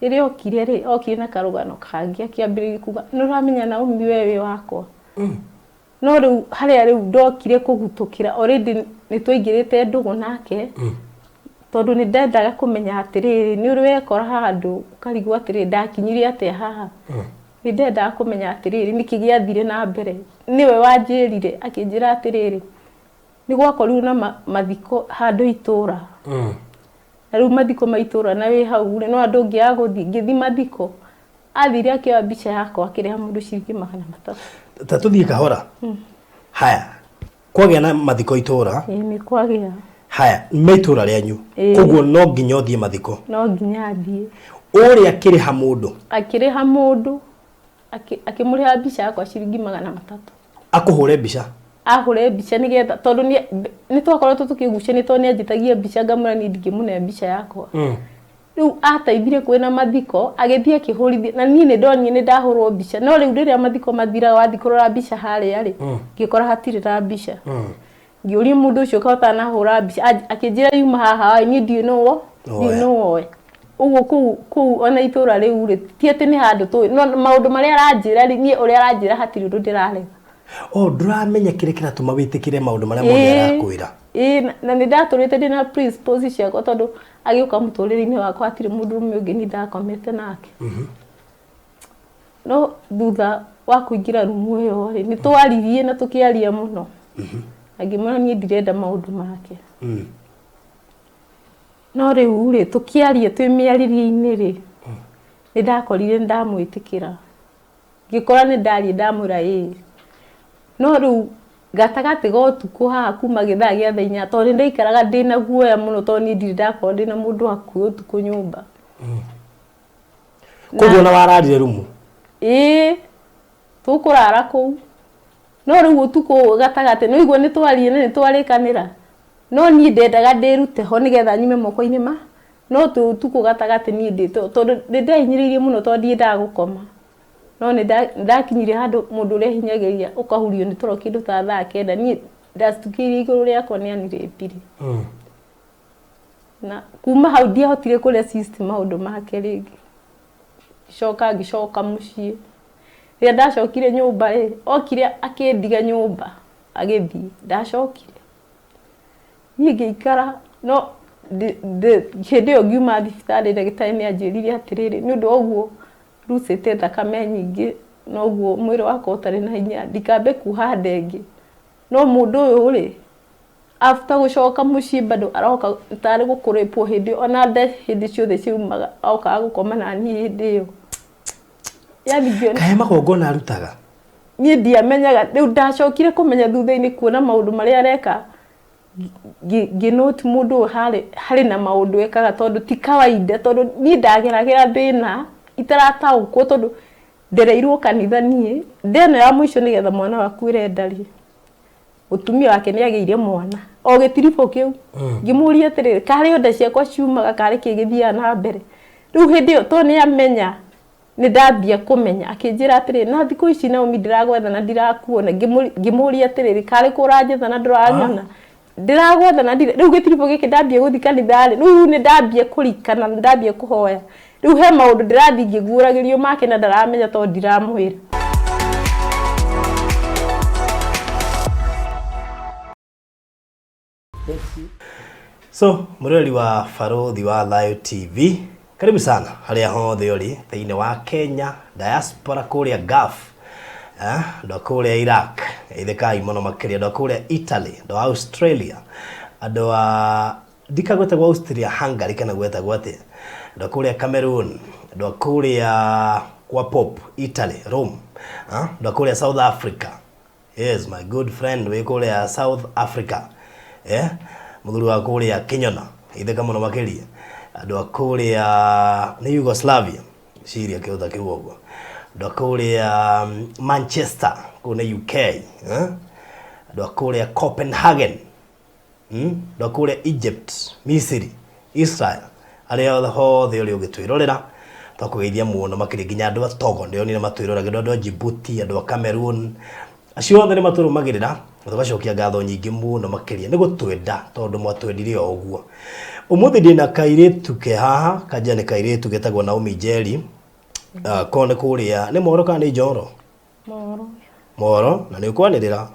Rĩrĩa okire rĩ, okire na karũgano kangĩ akĩambĩrĩria kuga nĩ ũramenya Naomi we wĩ wakwa. No rĩu harĩa rĩu ndokire kũgutũkĩra already nĩ twaingĩrĩte ndũgũ nake tondũ nĩ ndendaga kũmenya atĩrĩrĩ nĩ ũrĩ wekora handũ ũkarigwo atĩrĩrĩ ndakinyire atĩa haha. Nĩ ndendaga kũmenya atĩrĩrĩ nĩkĩ gĩathire na mbere. Nĩwe wanjĩrire akĩnjĩra atĩrĩrĩ nĩ gwakorirwo na mathiko handũ itũra. Na rĩu mathiko ma itũra na wĩ hau rĩ no andũ ũngĩaga gũthiĩ, ngĩthiĩ mathiko athire akĩoya mbica yakwa akĩrĩha mũndũ ciringi 300. Ta tũthiĩ kahora. Haya, kwagĩa na mathiko itũra. Ĩĩ nĩ kwagĩa. Haya, me itũra rĩanyu. Ĩĩ. Koguo no nginya ũthiĩ mathiko. No nginya thiĩ. Ũrĩa akĩrĩha mũndũ. Akĩrĩha mũndũ, akĩmũrĩha mbica yakwa ciringi 300. Akũhũre mbica. Ahũre mbica nĩgetha tondũ nĩ twakoretwo tũkĩgucania tondũ nĩ anjĩtagia mbica ngamwĩra niĩ ndingĩmũne mbica yakwa. Rĩu ateithire kwĩna mathiko agĩthiĩ akĩhũrithia na niĩ nĩ ndonire nĩ ndahũrwo mbica no rĩu rĩrĩa mathiko mathiraga wathiĩ kũrora mbica harĩa rĩ ngĩkora hatirĩ na mbica. Ngĩũria mũndũ ũcio kaĩ ũtanahũra mbica akĩnjĩra yuma haha niĩ ndiũĩ nũ ndiũĩ nũ woya. Ũguo kũu kũu ona itũra rĩu rĩ ti atĩ nĩ handũ tũĩ no maũndũ marĩa aranjĩra rĩ niĩ ũrĩa aranjĩra hatirĩ ũndũ ndĩrarega. Oh, ndũramenya kĩrĩa kĩratũma wĩtĩkĩre maũndũ marĩa mothe arakwĩra. Ĩĩ na nĩ ndatũrĩte ndĩna principles ciakwa tondũ agĩũka mũtũrĩre-inĩ wakwa hatirĩ mũndũrũme ũngĩ niĩ ndakomete nake. No thutha wa kũingĩra rumu ĩyo rĩ, nĩ twaririe na tũkĩaria mũno. Na ngĩmwĩra niĩ ndirenda maũndũ make. No rĩu rĩ, tũkĩaria twĩ mĩarĩrie-inĩ rĩ, nĩ ndakorire nĩ ndamwĩtĩkĩra. Ngĩkora nĩ ndaria ndamwĩra ĩĩ. No rĩu gatagatĩ ga ũtukũ haha kuma gĩthaa gĩa thaa inya tondũ nĩ ndaikaraga ndĩna guoya mũno tondũ niĩ ndirĩ ndakorwo ndĩna mũndũ hakuhĩ ũtukũ nyũmba. Koguo ona wararire rumu? Ĩĩ, tũkũrara kũu. No rĩu ũtukũ gatagatĩ nĩ waigua nĩ twaria na nĩ twarĩkanĩra. No niĩ ndendaga ndĩrute ho nĩgetha nyume moko-inĩ ma, no twĩ ũtukũ gatagatĩ niĩ ndĩ tondũ nĩ ndehinyĩrĩirie mũno tondũ ndiendaga gũkoma. No nĩ ndakinyire handũ mũndũ ũrĩa ehinyagĩrĩria ũkahurio nĩ toro kĩndũ ta thaa kenda, niĩ ndacitukĩire igũrũ rĩakwa nĩ anirĩpire. Na kuma hau ndiahotire kũ resist maũndũ make rĩngĩ. Ngĩcoka ngĩcoka mũciĩ. Rĩrĩa ndacokire nyũmba rĩ, okire akĩndiga nyũmba agĩthiĩ, ndacokire. Niĩ ngĩikara no hĩndĩ ĩyo ngiuma thibitarĩ ndagĩtarĩ nĩ anjĩrire atĩrĩrĩ, nĩ ũndũ wa ũguo rucĩte thakame nyingĩ na ũguo mwĩrĩ wakwa ũtarĩ na hinya ndikambe kuoha nda ĩngĩ. No mũndũ ũyũ rĩ, after gũcoka mũciĩ bado aroka tarĩ gũkũrĩpwo hĩndĩ ĩyo ona nda hĩndĩ ciothe ciaumaga okaga gũkoma naniĩ hĩndĩ ĩyo. Yani ngĩona Kaĩ magongona arutaga? Niĩ ndiamenyaga, rĩu ndacokire kũmenya thutha-inĩ kuona maũndũ marĩa areka, ngĩ note mũndũ ũyũ harĩ, harĩ na maũndũ ekaga tondũ ti kawaida, tondũ niĩ ndageragĩra thĩna itarataũkwo tondũ ndereirwo kanitha niĩ, nda ĩno ya mũico nĩgetha mwana waku ĩrenda rĩ, mũtumia wake nĩ agĩire mwana, o gĩtiribũ kĩu, ngĩmũria atĩrĩrĩ, karĩ o nda ciakwa ciumaga karĩ kĩ gĩthiaga na mbere, rĩu hĩndĩ ĩyo tondũ nĩ amenya Nĩ ndambia kũmenya. Akĩnjĩra atĩrĩ, na thikũ ici Naomi ndĩragwetha na ndirakuona. Ngĩmũria atĩrĩrĩ, karĩ kũ ũranjetha na ndũranyona? Ndĩragwetha na ndirĩ. Rĩu gĩtiribũ gĩkĩ ndambia gũthiĩ kanitha rĩ, rĩu nĩ ndambia kũrikana, nĩ ndambia kũhoya. Rĩu he maũndũ ndĩrathiĩ ngĩguũragĩrio make na ndaramenya tondũ ndiramwĩra. So, mũroreri wa Barũthi wa Thayũ TV, karibu sana harĩa hothe ũrĩ thĩinĩ wa Kenya, diaspora kũrĩa Gulf, eh, andũ a kũrĩa Iraq, geithĩkai mũno makĩria, andũ a kũrĩa Italy, andũ a Australia, andũ a ndika gwĩtagwo Austria Hungary kana gwĩtagwo atĩa, andũ a kũrĩa Cameroon, andũ a kũrĩa kwa Pope Italy, Rome, ah, andũ a kũrĩa South Africa, Yes, my good friend wĩ kũrĩa South Africa. Eh, mũthuri wa kũrĩa Kĩnyona, itheka mũno makĩria. Andũ a kũrĩa nĩ Yugoslavia, ciria kĩhota kĩu ũguo. Andũ a kũrĩa Manchester, kũu nĩ UK. Eh? Andũ a kũrĩa Copenhagen, Andũ a kũrĩa Egypt, Misiri, Israel, arĩa othe ũrĩ ũgĩtwĩrorera, twakũgeithia mũno makĩria nginya andũ a Togo ndĩronire matwĩroragĩra, andũ a Djibouti, andũ a Cameroon, Acio othe nĩ matũrũmagĩrĩra na tũgacokia ngatho nyingĩ mũno makĩria nĩ gũtwenda tondũ mwatwendire o ũguo. Ũmũthĩ ndĩna kairĩtu ke haha, kanja nĩ kairĩtu getagwo Naomi Njeri. Ko nĩ kũrĩa, nĩ Moro kana nĩ Njoro? Moro. Moro, na nĩ ũkwanĩrĩra.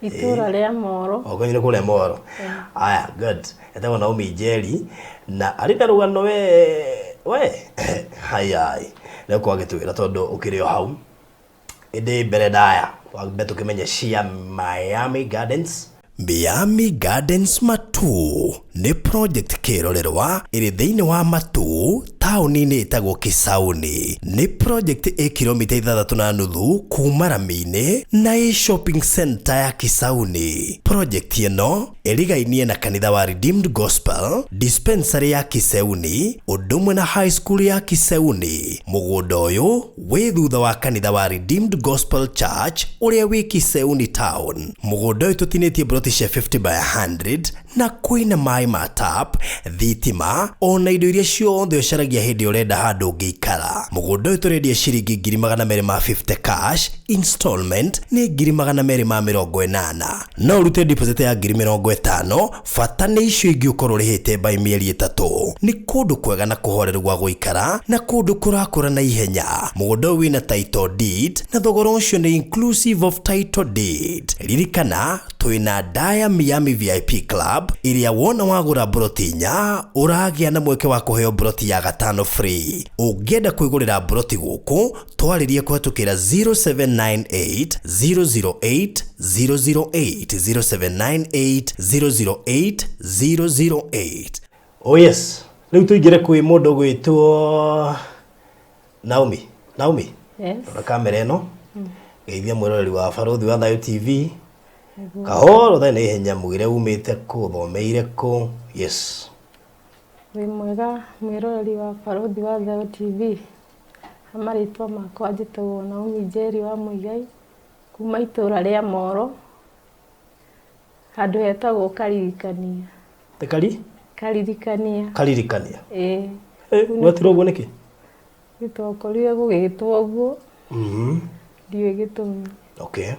Itũra rĩa Moro. O kwanyu nĩ kũrĩa Moro. Aya, good. Etagwo Naomi Njeri na arĩ na rũgano we we hayai. Nĩ ũkwagĩtwĩra tondũ ũkĩrĩ o hau. Ĩndĩ mbere ndaya twambe tũkĩmenye cia Miami Gardens. Miami Gardens Matuu nĩ project kĩrorerwa ĩrĩ thĩinĩ wa Matuu taũni-inĩ ĩtagwo Kisauni. Nĩ project ĩ kilomita 6.5 kuma rami-inĩ na ĩ shopping center ya Kisauni. Project ĩno ĩrigainie na kanitha wa Redeemed Gospel, dispensary ya Kiseuni, ũndũ ũmwe na high school ya Kiseuni. Mũgũnda ũyũ wĩ thutha wa kanitha wa Redeemed Gospel Church ũrĩa wĩ Kiseuni town. Mũgũnda ũyũ tũtinĩtie broti cia 50 by 100 na kwĩna maĩ ma tap, thitima ona indo iria ciothe ũcaragia hĩndĩ ũrenda handũ ũngĩikara. Mũgũnda ũyũ tũrendia ciringi 250,000 cash, installment nĩ 280,000. No ũrute deposit ya 50,000, bata nĩ icio ingĩ ũkorwo ũrĩhĩte by mĩeri 3. Nĩ kũndũ kwega na kũhoreru gwa gũikara na kũndũ kũrakũra na ihenya. Mũgũnda ũyũ wĩna title deed na thogora ũcio nĩ inclusive of title deed. Ririkana twĩna Daya Miami VIP Club ĩrĩa wona wagũra broti 4 ũragĩa na mweke wa kũheo broti ya 5 free. Ũngĩenda kwĩgũrĩra broti gũkũ twarĩrie kũhetũkĩra 0798 008 008 0798 008 008. Oh yes, rĩu tũingĩre kwĩ mũndũ ũgwĩtwo Naomi. Naomi. Yes. Rora kamera ĩno. Geithia mwĩroreri wa Barũthi wa Thayũ TV. Kahoro thaa na ihenya mwĩre umĩte kũ, ũthomeire kũ. Yes. Wĩ mwega mwĩroreri wa Barũthi wa Thayũ TV. Marĩtwa makwa njĩtagwo Naomi Njeri wa Mũigai kuma itũra rĩa Moro handũ hetagwo Karirikania. Te kari? Karirikania. Karirikania. Ĩĩ. Gwetirwo ũguo nĩkĩ? Nĩtwakorire gũgĩtwo ũguo. Ndiũĩ gĩtũmi. Okay.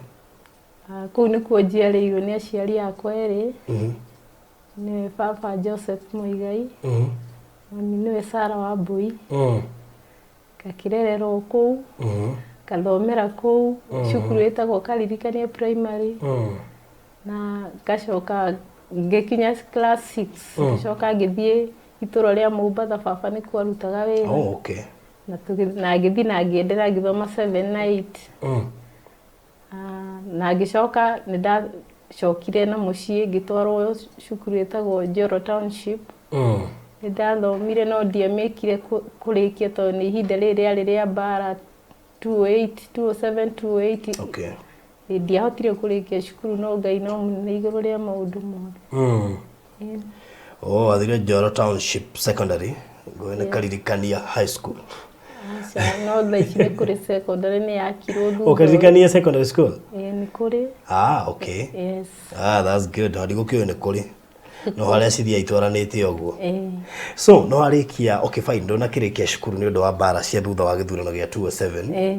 Kũu nĩkuo njiarĩirwo nĩ aciari akwa erĩ. Nĩwe baba Joseph Mũigai. Mami nĩwe Sarah Wambui. Ngakĩrererwo kũu. Ngathomera kũu. Cukuru ĩtagwo Karirikania Primary. Na ngacoka ngĩkinya class 6. Ngacoka ngĩthiĩ itũra rĩa Mombatha, baba nĩkuo arutaga wĩra. Oh, okay. Na ngĩthiĩ na ngĩenderea ngĩthoma 7 na 8. Na ngĩcoka nĩ ndacokire na mũciĩ ngĩtwarwo cukuru ĩtagwo Njoro Township. Nĩ ndathomire no ndiamĩkire kũrĩkia tondũ nĩ ihinda rĩrĩ rĩarĩ rĩa mbara 2008, 2007, 2008. Okay. Ndiahotire kũrĩkia cukuru no Ngai no mũnene igũrũ rĩa maũndũ mothe. Oh, athire Njoro Township Secondary, ngũĩ nĩ Karirikania High School. Aca, no thaa ici nĩ kũrĩ secondary nĩ yakirwo thutha. Oh, Karirikania Secondary School? Ĩĩ, nĩ kũrĩ. Ah, okay. Yes. Ah, that's good. Ndigũkĩũĩ nĩ kũrĩ. No harĩa cithiaga itwaranĩte ũguo. Ĩĩ. So, no warĩkia, okay fine, ndũnakĩrĩkia cukuru nĩ ũndũ wa mbara cia thutha wa gĩthurano gĩa 2007.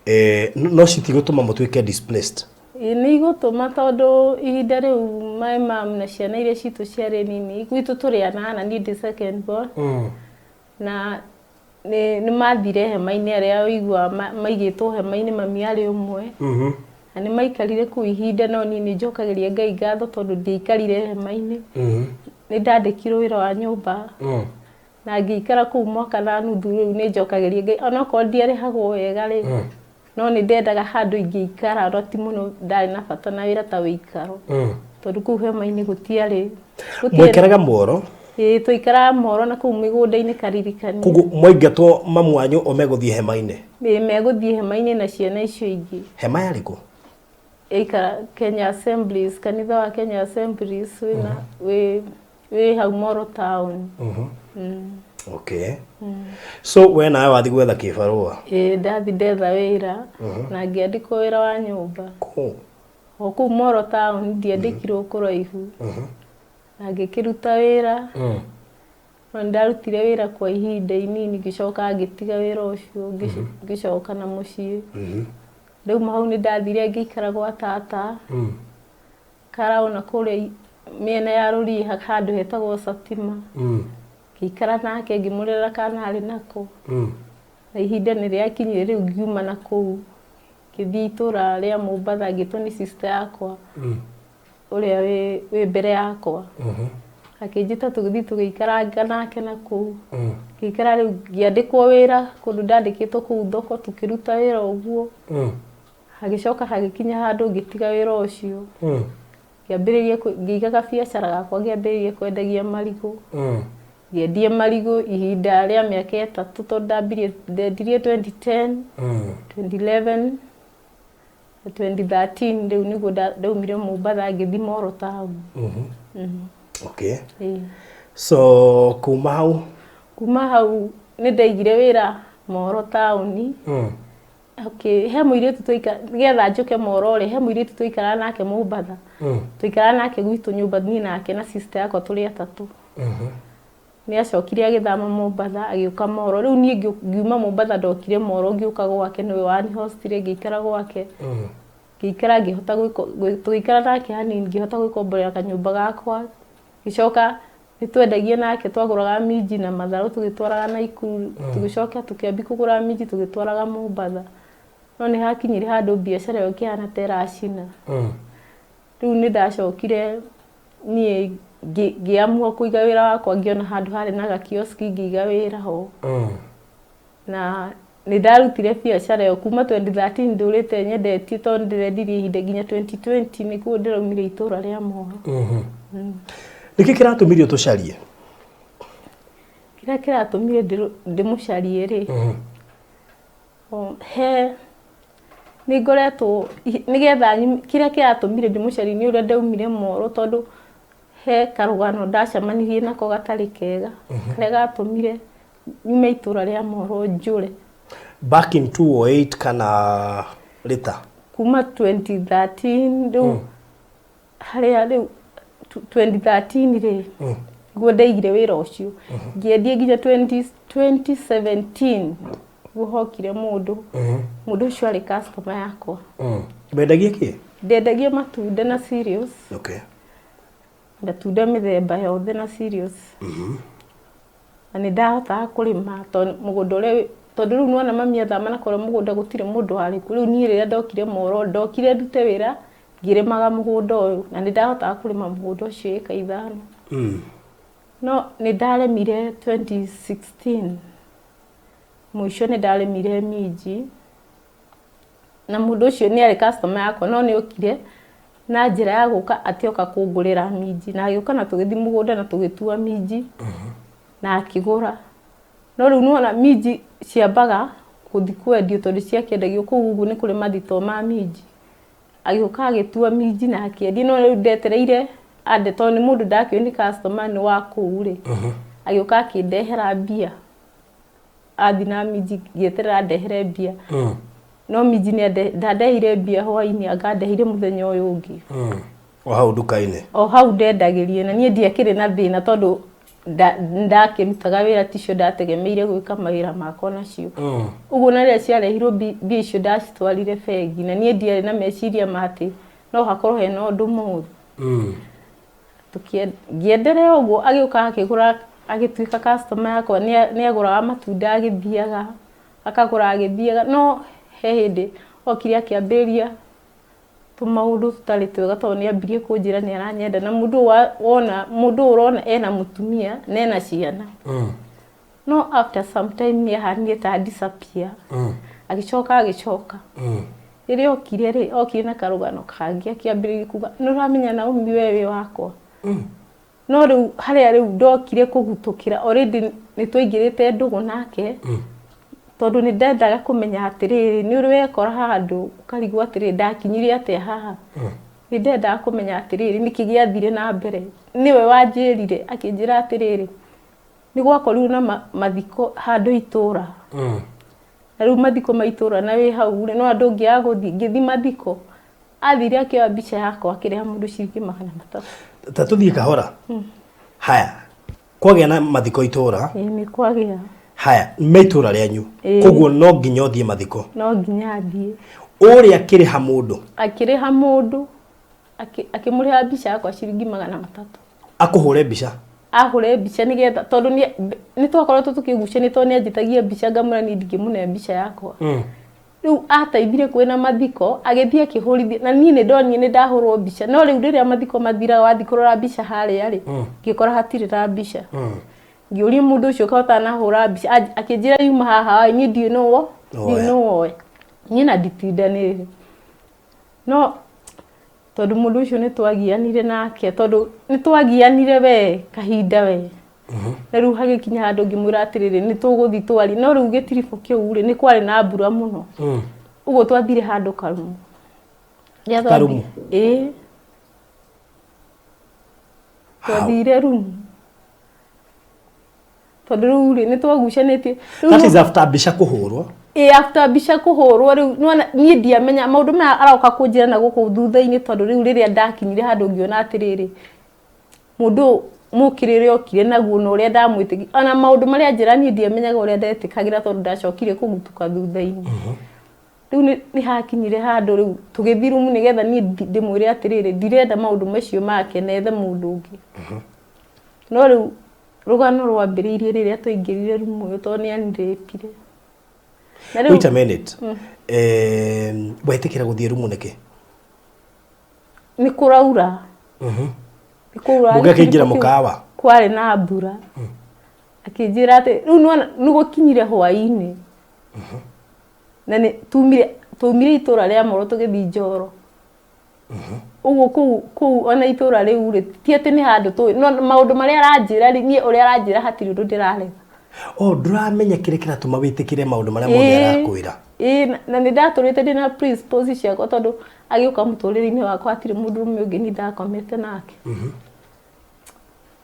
Ĩĩ. No citigũtũma mũtuĩke displaced? Ĩĩ, nĩ igũtũma tondũ ihinda rĩu my mom na ciana iria citũ ciarĩ nini, gwitũ tũrĩ anana, niĩ ndĩ second born. Na nĩ mathire hema-inĩ arĩa ũiguaga maigĩtwo hema-inĩ, mami arĩ ũmwe. Na nĩ maikarire kũu ihinda no niĩ nĩ njokagĩria Ngai ngatho tondũ ndiaikarire hema-inĩ. Nĩ ndandĩkirwo wĩra wa nyũmba. Na ngĩikara kũu mwaka na nuthu rĩu nĩ njokagĩria Ngai onokorwo ndiarĩhagwo wega rĩ. No nĩ ndendaga handũ ingĩikara no ti mũno ndarĩ na bata na wĩra ta wĩikaro. Tondũ kũu hema-inĩ gũtiarĩ. Mwaikaraga Moro? Ĩĩ, twaikaraga Moro na kũu mĩgũnda-inĩ Karirikania. Koguo mwaingatwo mamu wanyu o megũthiĩ hema-inĩ? Ĩĩ, megũthiĩ hema-inĩ na ciana icio ingĩ. Hema yarĩ kũ? Ĩikara Kenya Assemblies, kanitha wa Kenya Assemblies wĩna wĩ hau Moro town. Okay. So we nawe wathiĩ gwetha kĩbarũa? Ĩĩ, ndathiĩ ndetha wĩra na ngĩandĩkwo wĩra wa nyũmba. Kũ? O kũu Moro town ndiandĩkirwo kũraihu. Na ngĩkĩruta wĩra. No nĩ ndarutire wĩra kwa ihinda inini ngĩcoka ngĩtiga wĩra ũcio ngĩcoka na mũciĩ. Ndauma hau nĩ ndathire ngĩikara gwa tata Karaũ na kũrĩa mĩena ya Rũriĩ handũ hetagwo Satima. Ngĩikara nake ngĩmũrera kana arĩ nako. Na ihinda nĩ rĩakinyire rĩu ngiuma na kũu ngĩthiĩ itũra rĩa Mombatha ngĩtwo nĩ sister yakwa ũrĩa wĩ mbere yakwa. Akĩnjĩta tũgĩthiĩ tũgĩikaranga nake na kũu. Ngĩikara rĩu ngĩandĩkwo wĩra kũndũ ndandĩkĩtwo kũu thoko tũkĩruta wĩra ũguo. Hagĩcoka hagĩkinya handũ ngĩtiga wĩra ũcio. Ngĩambĩrĩria ngĩiga gabiacara gakwa ngĩambĩrĩria kwendagia marigũ. Ngĩendia marigũ ihinda rĩa mĩaka 3 tondũ ndambirie ndendirie 2010, 2011 na 2013 rĩu nĩguo ndaumire Mombatha ngĩthiĩ Moro town. Okay. Ĩĩ. So kuma hau? Kuma hau nĩ ndaigire wĩra Moro taũni. Okay, he mũirĩtu twaika nĩgetha njũke Moro rĩ, he mũirĩtu twaikaraga nake Mombatha. Twaikaraga nake gwitũ nyũmba niĩ nake na sister yakwa tũrĩ atatũ. Nĩ acokire agĩthama Mombatha agĩũka Moro. Rĩu niĩ ngiuma Mombatha ndokire Moro ngĩũka gwake nĩwe wanihostire ngĩikara gwake. Ngĩikara ngĩhota tũgĩikara nake hanini ngĩhota gwĩkomborera kanyũmba gakwa. Ngĩcoka nĩ twendagia nake twagũraga minji na matharũ tũgĩtwaraga Naikuru. Tũgĩcoka tũkĩambia kũgũra minji tũgĩtwaraga Mombatha. No nĩ hakinyire handũ biacara ĩyo ĩkĩhana ta ĩracina. Rĩu nĩ ndacokire niĩ ngĩamua kũiga wĩra wakwa ngĩona handũ harĩ na gakioski ngĩiga wĩra ho. Na nĩ ndarutire biacara ĩyo kuma 2013 ndũrĩte nyendetie tondũ ndĩrendirie ihinda nginya 2020 nĩguo ndĩraumire itũra rĩa Moro. Nĩkĩ kĩratũmire ũtũcarie? Kĩrĩa kĩratũmire ndĩmũcarie rĩ, he nĩ ngoretwo nĩgetha kĩrĩa kĩratũmire ndĩmũcarie nĩ ũrĩa ndaumire Moro tondũ he karũgano ndacemanirie nako gatarĩ kega karĩa gatũmire nyume itũra rĩa Moro njũre. Back in 2008 kana later? Kuma 2013 rĩu harĩa rĩu 2013 rĩ nĩguo ndaigire wĩra ũcio. Ngĩendia nginya 2017 nĩguo hokire mũndũ. Mũndũ ũcio arĩ customer yakwa. Wendagia kĩ? Ndendagia matunda na cereals. Okay. Matunda mĩthemba yothe na cereals. Na nĩ ndahotaga kũrĩma tondũ mũgũnda ũrĩa tondũ rĩu nĩwona mami athama na kũrĩa mũgũnda gũtirĩ mũndũ warĩ kuo. Rĩu niĩ rĩrĩa ndokire Moro ndokire ndute wĩra ngĩrĩmaga mũgũnda ũyũ na nĩ ndahotaga kũrĩma mũgũnda ũcio ĩka 5. No nĩ ndarĩmire 2016 mũico nĩ ndarĩmire minji na mũndũ ũcio nĩ arĩ customer yakwa no nĩ okire na njĩra ya gũka atĩ oka kũngũrĩra minji na agĩũka na tũgĩthiĩ mũgũnda na tũgĩtua minji na akĩgũra. No rĩu nĩwona minji ciambaga gũthiĩ kwendio tondũ ciakĩendagio kũu ũguo nĩ kũrĩ mathitoo ma minji. Agĩũka agĩtua minji na akĩendia no rĩu ndetereire ande tondũ nĩ mũndũ ndakĩũĩ nĩ customer nĩ wa kũu rĩ. Agĩũka akĩndehera mbia. Athiĩ na minji ngĩeterera andehere mbia. No minji ndandeheire mbia hwainĩ anga andeheire mũthenya ũyũ ũngĩ. O hau nduka-inĩ? O hau ndendagĩria na niĩ ndiakĩrĩ na thĩna tondũ ndakĩrutaga wĩra ticio ndategemeire gwĩka mawĩra makwa nacio. Ũguo na rĩrĩa ciarehirwo mbia icio ndacitwarire bengi na niĩ ndiarĩ na meciria ma atĩ no hakorwo hena ũndũ mũũru. Ngĩenderea ũguo agĩũka akĩgũra agĩtuĩka customer yakwa nĩ agũraga matunda agĩthiaga akagũra agĩthiaga no he hĩndĩ okire akĩambĩrĩria tũmaũndũ tũtarĩ twega tondũ nĩ ambirie kũnjĩra nĩ aranyenda na mũndũ ũyũ wona mũndũ ũyũ ũrona ena mũtumia na ena ciana. No after some time nĩ ahanire ta disappear. Agĩcoka agĩcoka. Rĩrĩa okire rĩ okire na karũgano kangĩ akĩambĩrĩria kuga nĩ ũramenya Naomi we wĩ wakwa. No rĩu harĩa rĩu ndokire kũgutũkĩra already nĩ twaingĩrĩte ndũgũ nake. Tondũ nĩ ndendaga kũmenya atĩrĩrĩ nĩ ũrĩ wekora handũ ũkarigwo atĩrĩrĩ ndakinyire atĩa haha. Nĩ ndendaga kũmenya atĩrĩrĩ nĩkĩ gĩathire na mbere. Nĩwe wanjĩrire akĩnjĩra atĩrĩrĩ nĩ gwakorirwo na mathiko handũ itũra. Na rĩu mathiko ma itũra na wĩ hau rĩ no andũ ũngĩaga gũthiĩ ngĩthiĩ mathiko athire akĩoya mbica yakwa akĩrĩha mũndũ ciringi 300. Ta tũthiĩ kahora. Haya kwagĩa na mathiko itũra? Ĩĩ nĩ kwagĩa. Haya me itũra rĩanyu. Koguo no nginya ũthiĩ mathiko? No nginya thiĩ. Ũrĩa akĩrĩha mũndũ. Akĩrĩha mũndũ, akĩmũrĩha mbica yakwa ciringi 300. Akũhũre mbica. Ahũre mbica nĩgetha tondũ nĩ twakoretwo tũkĩgucania tondũ nĩ anjĩtagia mbica ngamwĩra niĩ ndingĩmũne mbica yakwa. Rĩu ataithire kwĩna mathiko agĩthiĩ akĩhũrithia na niĩ nĩ ndonire nĩ ndahũrwo mbica no rĩu rĩrĩa mathiko mathiraga wathiĩ kũrora mbica harĩa rĩ ngĩkora hatirĩ na mbica. Ngĩũria mũndũ ũcio kaĩ ũtanahũra mbica akĩnjĩra yuma haha niĩ ndiũĩ nũ ndiũĩ nũ woya. Niĩ na nditindanĩire. No tondũ mũndũ ũcio nĩ twagianire nake tondũ nĩ twagianire we kahinda we. Na rĩu hagĩkinya handũ ngĩmwĩra atĩrĩrĩ nĩ tũgũthiĩ twarie no rĩu gĩtiribũ kĩu rĩ nĩ kwarĩ na mbura mũno. Ũguo twathire handũ karumu. Karumu? Ĩĩ. Twathire rumu. Tondũ rĩu rĩ nĩ twagucanĩtie. That is after mbica kũhũrwo. Ĩĩ after mbica kũhũrwo rĩu nĩwona niĩ ndiamenya maũndũ maya aroka kũnjĩra na gũkũ thutha-inĩ tondũ rĩu rĩrĩa ndakinyire handũ ngĩona atĩrĩrĩ mũndũ ũyũ mũkĩrĩ ũrĩa okire naguo na ũrĩa ndamwĩtĩkirie ona maũndũ marĩa anjĩra niĩ ndiamenyaga ũrĩa ndetĩkagĩra tondũ ndacokire kũgutuka thutha-inĩ. Rĩu nĩ hakinyire handũ rĩu tũgĩthiĩ rumu nĩgetha niĩ ndĩmwĩre atĩrĩrĩ ndirenda maũndũ macio make nethe mũndũ ũngĩ. No rĩu rũgano rwambĩrĩirie rĩrĩa twaingĩrire rumu ĩyo tondũ nĩ anirĩpire. Na rĩu Wait a minute. Wetĩkĩra gũthiĩ rumu nĩkĩ? Nĩ kũraura. Nĩ kũraura. Mũgakĩingĩra mũkawa? Kwarĩ na mbura. Akĩnjĩra atĩ rĩu nĩwona nĩ gũkinyire hwaĩ-inĩ. Na nĩ tumire twaumire itũra rĩa Moro tũgĩthiĩ Njoro. Ũguo kũu kũu ona itũra rĩu rĩ ti atĩ nĩ handũ tũĩ no maũndũ marĩa aranjĩra rĩ niĩ ũrĩa aranjĩra hatirĩ ũndũ ndĩrarega. Oh, ndũramenya kĩrĩa kĩratũma wĩtĩkĩre maũndũ marĩa mothe arakwĩra. Ĩĩ na nĩ ndatũrĩte ndĩna principles ciakwa tondũ agĩũka mũtũrĩre-inĩ wakwa hatirĩ mũndũrũme ũngĩ niĩ ndakomete nake.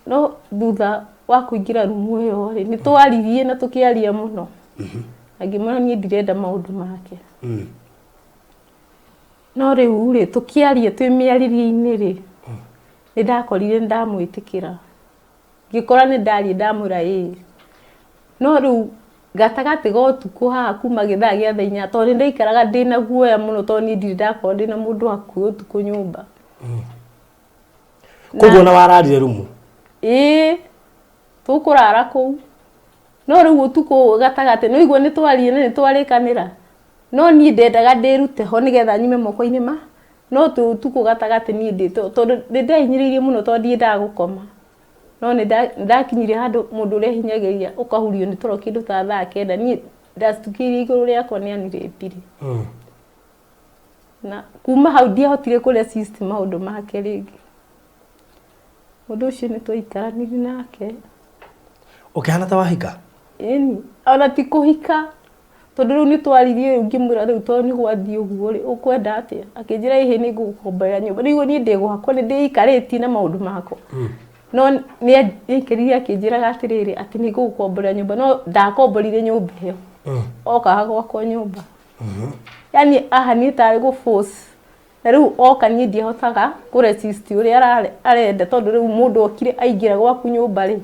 No thutha wa kũingĩra rumu ĩyo rĩ nĩ twaririe na tũkĩaria mũno. Na ngĩmwĩra niĩ ndirenda maũndũ make. No rĩu rĩ tũkĩaria twĩ mĩarĩrie-inĩ rĩ nĩ ndakorire nĩ ndamwĩtĩkĩra. Ngĩkora nĩ ndaria ndamwĩra ĩĩ. No rĩu gatagatĩ ga ũtukũ haha kuma gĩthaa gĩa thaa 8 tondũ nĩ ndaikaraga ndĩna guoya mũno tondũ niĩ ndirĩ ndakorwo ndĩna mũndũ hakuhĩ ũtukũ nyũmba. Koguo ona wararire rumu? Ĩĩ, tũkũrara kũu. No rĩu ũtukũ gatagatĩ nĩ waigua nĩ twaria na nĩ twarĩkanĩra. No niĩ ndendaga ndĩrute ho nĩgetha nyume moko-inĩ ma, no twĩ ũtukũ gatagatĩ niĩ ndĩ tondũ nĩ ndehinyĩrĩirie mũno tondũ ndiendaga gũkoma. No nĩ ndakinyire handũ mũndũ ũrĩa ehinyagĩrĩria ũkahurio nĩ toro kĩndũ ta thaa 9 niĩ ndacitukĩire igũrũ rĩakwa nĩ anirĩpire. Na kuma hau ndiahotire kũ resist maũndũ make rĩngĩ. Mũndũ ũcio nĩ twaikaranirie nake. Ũkĩhana ta wahika? Ĩni, ona ti kũhika tondũ rĩu nĩ twaririe rĩu ngĩmwĩra rĩu tondũ nĩ gwathiĩ ũguo rĩ ũkwenda atĩa? Akĩnjĩra ĩhĩ nĩ ngũgũkomborera nyũmba. Rĩu niĩ ndĩ gwakwa nĩ ndĩikarĩtie na maũndũ makwa. No nĩ aikarire akĩnjĩraga atĩrĩrĩ atĩ nĩ ngũgũkomborera nyũmba no ndakomborire nyũmba ĩyo. Okaga gwakwa nyũmba. Yani ahaniĩ tarĩ gũ force na rĩu oka niĩ ndiahotaga kũ resist ũrĩa arenda tondũ rĩu mũndũ okire aingĩra gwaku nyũmba rĩ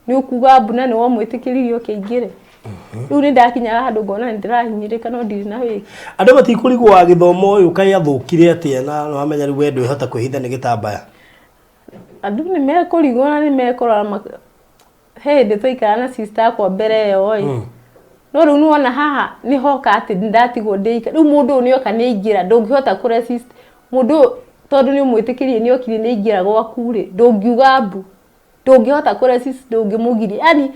nĩ ũkuga mbu na nĩ wamwĩtĩkĩririe oke aingĩre. Rĩu nĩ ndakinyaga handũ ngona nĩ ndĩrahinyĩrĩka no ndirĩ na wĩki. Andũ matikũrigwo wa gĩthomo ũyũ kaĩ athũkire atĩa na nĩwamenya rĩu we ndwĩhota kwĩhitha nĩ gĩtambaya. Andũ nĩ mekũrigwo na nĩ mekũrora he hĩndĩ twaikara na sister akwa mbere ĩyo ĩ no rĩu nĩwona haha nĩ hoka atĩ ndatigwo ndĩika rĩu mũndũ ũyũ nĩoka nĩaingĩra ndũngĩhota kũ resist mũndũ ũyũ tondũ nĩ ũmwĩtĩkĩrie nĩokire nĩaingĩra gwaku rĩ ndũngiuga mbu ndũngĩhota kũ resist ndũngĩmũgiria yani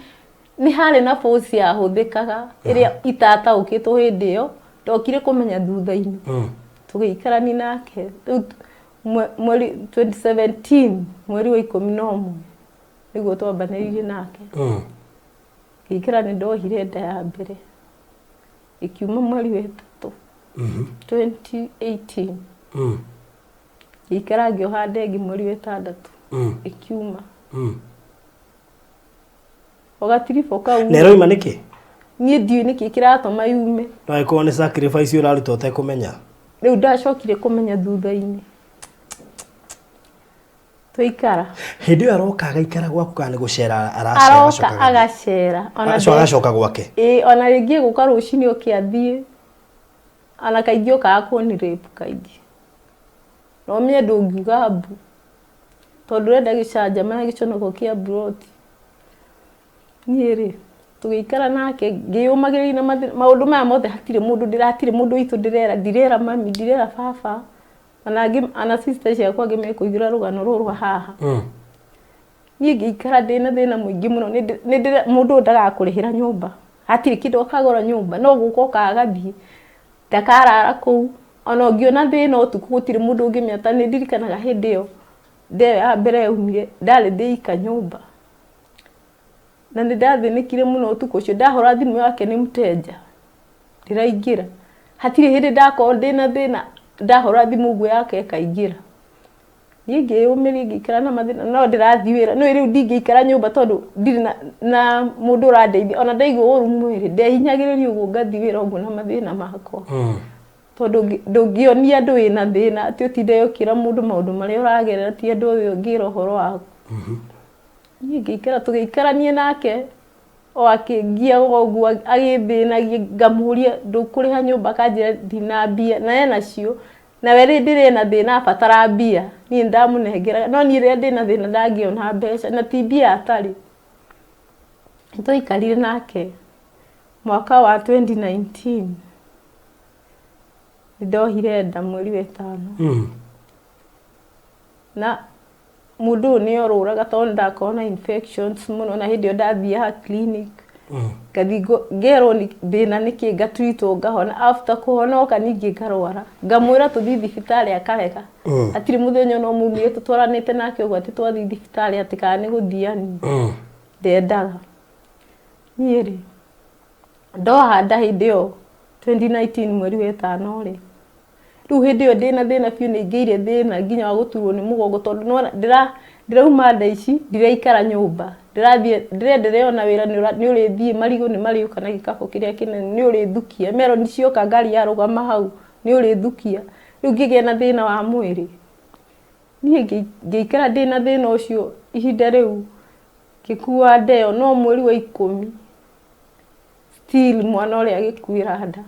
nĩ harĩ na force yahũthĩkaga ĩrĩa itataũkĩtwo hĩndĩ ĩyo ndokire kũmenya thutha-inĩ tũgĩikarani nake rĩu mweri 2017 mweri wa 11 nĩguo twambanĩrĩirie nake. Ngĩikara nĩ ndohire nda ya mbere ĩkiuma mweri wa 3 2018. Ngĩikara ngĩoha nda ĩngĩ mweri wa 6 ĩkiuma. O gatiribũ kau. Na ĩroima nĩkĩ? Niĩ ndiũĩ nĩkĩ kĩratũma yume. No ĩkorwo nĩ sacrifice ũraruta ũtekũmenya. Rĩu ndacokire kũmenya thutha-inĩ. Twaikara. Hĩndĩ ĩyo aroka agaikara gwaku kana nĩ gũcera aracera? Aroka agacera. Ona agacoka gwake? Ĩĩ, ona rĩngĩ egũka rũcinĩ oke athiĩ. Ona kaingĩ okaga kũni rape kaingĩ. Na ũmenye ndũngiuga mbu tondũ ũrenda gĩcanjama na gĩconoko kĩa mburoti. Niĩ rĩ, tũgĩikara nake ngĩyũmagĩrĩria na mathĩna, maũndũ maya mothe hatirĩ mũndũ hatirĩ mũndũ witũ ndĩrera, ndirera mami, ndirera baba, ona angĩ ona sister ciakwa angĩ mekũiguĩra rũgano rũrũ haha. Niĩ ngĩikara ndĩna thĩna mũingĩ mũno, mũndũ ũyũ ndagakũrĩhĩra nyũmba, hatirĩ kĩndũ akagũra nyũmba, no gũka okaga agathiĩ, ndakarara kũu, ona ũngĩona thĩna ũtukũ gũtirĩ mũndũ ũngĩmenya, ta nĩ ndirikanaga hĩndĩ ĩyo nda ĩyo ya mbere yaumire, ndarĩ ndĩ ika nyũmba, na nĩ ndathĩnĩkire mũno ũtukũ ũcio, ndahũra thimũ yake nĩ mteja, ndĩraingĩra, hatirĩ hĩndĩ ndakorwo ndĩna thĩna, ndahũra thimũ ũguo yake ĩkaingĩra. Niĩ ngĩyũmĩria ngĩikara na mathĩna no ndĩrathiĩ wĩra, nĩũĩ rĩu ndingĩikara nyũmba tondũ ndirĩ na mũndũ ũrandeithia, ona ndaigua ũru mwĩrĩ ndehinyagĩrĩria ũguo ngathiĩ wĩra ũguo na mathĩna makwa. Tondũ ndũngĩonia andũ wĩna thĩna atĩ ũtinde ũkĩra mũndũ maũndũ marĩa ũragerera ti andũ othe ũngĩra ũhoro waku. Niĩ ngĩikara tũgĩikarania nake o akĩngiaga ũguo agĩthĩnagia, ngamũria ndũkũrĩha nyũmba akanjĩra ndina mbia na ena cio, nawe rĩndĩ rĩrĩa ena thĩna abatara mbia niĩ nĩndamũnengeraga, no niĩ rĩrĩa ndĩna thĩna ndangĩona mbeca na ti mbia atarĩ. Nĩtwaikarire nake mwaka wa 2019 nĩndohire nda mweri wa ĩtano. Na mũndũ ũyũ nĩ orũraga tondũ nĩndakoragwo na infections mũno na hĩndĩ ĩyo ndathiaga clinic ngathiĩ ngerwo thĩna nĩkĩ ngatreatwo ngahona, after kũhona oka ningĩ ngarwara, ngamwĩra tũthiĩ thibitarĩ akarega. Hatirĩ mũthenya ona ũmwe aumire tũtwaranĩte nake ũguo atĩ twathiĩ thibitarĩ atĩ kana nĩ gũthiani, ndendaga. Niĩ rĩ, ndoha nda hĩndĩ ĩyo 2019 mweri wa ĩtano rĩ, rĩu hĩndĩ ĩyo ndĩna thĩna biũ nĩ ingĩire thĩna nginya wa gũturwo nĩ mũgongo tondũ nĩwona ndĩrauma nda ici ndiraikara nyũmba, ndĩrathiĩ ndĩrenderea ona wĩra nĩ ũrĩthiĩ marigũ nĩ marĩũka na gĩkabũ kĩrĩa kĩnene nĩ ũrĩthukia, meroni cioka ngari yarũgama hau nĩ ũrĩthukia, rĩu ngĩgĩa na thĩna wa mwĩrĩ. Niĩ ngĩikara ndĩna thĩna ũcio ihinda rĩu ngĩkua nda ĩyo no mweri wa ikũmi still mwana ũrĩa agĩkuĩra nda.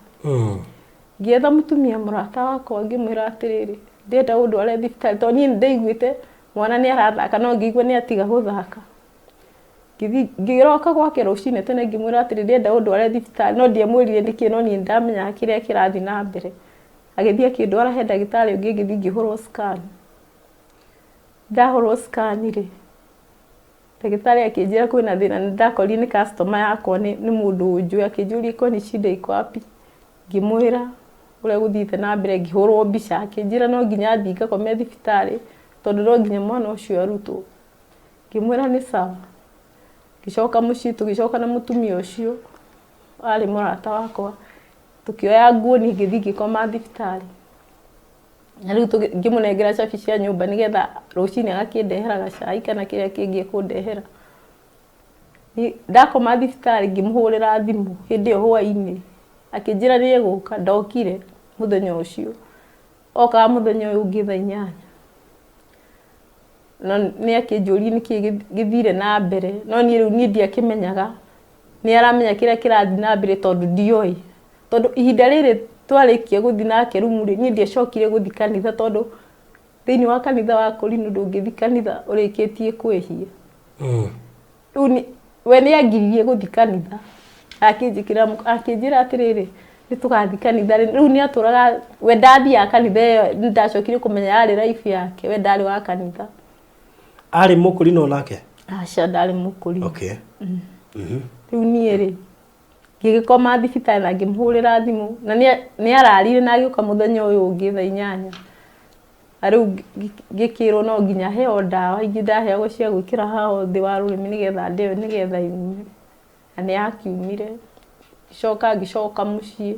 Ngĩetha mũtumia mũrata wakwa ngĩmwĩra atĩrĩrĩ, ndĩrenda ũndware thibitarĩ tondũ niĩ nĩndaiguĩte mwana nĩ arathaka no ngĩigua nĩ atiga gũthaka. Ngĩthiĩ ngĩroka gwake rũcinĩ tene ngĩmwĩra atĩrĩ, ndĩrenda ũndware thibitarĩ no ndiamwĩrire nĩkĩ no niĩ nĩndamenyaga kĩrĩa kĩrathiĩ na mbere. Agĩthiĩ akĩndwara he ndagĩtarĩ ũngĩ ngĩthiĩ ngĩhũrwo scan. Ndahũrwo scan rĩ, ndagĩtarĩ akĩnjĩra kwĩna thĩna nĩndakorire nĩ customer yakwa nĩ mũndũ ũnjũĩ akĩnjũria kwani shida iko wapi, ngĩmwĩra ũrĩa gũthiĩte na mbere ngĩhũrwo mbica akĩnjĩra no nginya thiĩ ngakome thibitarĩ tondũ no nginya mwana ũcio arutwo. Ngĩmwĩra nĩ sawa. Ngĩcoka mũciĩ tũgĩcoka na mũtumia ũcio warĩ mũrata wakwa, tũkĩoya nguo niĩ ngĩthiĩ ngĩkoma thibitarĩ. Na rĩu ngĩmũnengera cabi cia nyũmba nĩgetha rũcinĩ agakĩndehera gacai kana kĩrĩa kĩngĩ ekũndehera. Ndakoma thibitarĩ ngĩmũhũrĩra thimũ hĩndĩ ĩyo hwainĩ, akĩnjĩra nĩ egũka, ndokire mũthenya ũcio, okaga mũthenya ũyũ ũngĩ thaa 8. No nĩ akĩnjũria nĩkĩ gĩthire na mbere, no niĩ rĩu niĩ ndiakĩmenyaga, nĩ aramenya kĩrĩa kĩrathiĩ na mbere tondũ ndioĩ. Tondũ ihinda rĩrĩ twarĩkia gũthiĩ nake rumu rĩ, niĩ ndiacokire gũthiĩ kanitha tondũ thĩinĩ wa kanitha wa Kũrinũ ndũngĩthiĩ kanitha ũrĩkĩtie kwĩhia. Rĩu we nĩ angiririe gũthiĩ kanitha, akĩnjĩkĩra akĩnjĩra atĩrĩrĩ, nĩ tũgathiĩ kanitha rĩ, rĩu nĩ atũraga, we ndathiaga kanitha ĩyo nĩndacokire kũmenya yarĩ life yake, we ndarĩ wa kanitha. Arĩ mũkũrinũ nake? Aca ndarĩ mũkũrinũ. Okay. Rĩu niĩ rĩ, ngĩgĩkoma thibitarĩ na ngĩmũhũrĩra thimũ na nĩ ararire na agĩũka mũthenya ũyũ ũngĩ thaa 8. Na rĩu ngĩkĩrwo no nginya heo ndawa ingĩ ndaheagwo cia gwĩkĩra haha thĩ wa rũrĩmĩ nĩgetha nda ĩyo nĩgetha yume. Na nĩ yakiumire. Ngĩcoka ngĩcoka mũciĩ.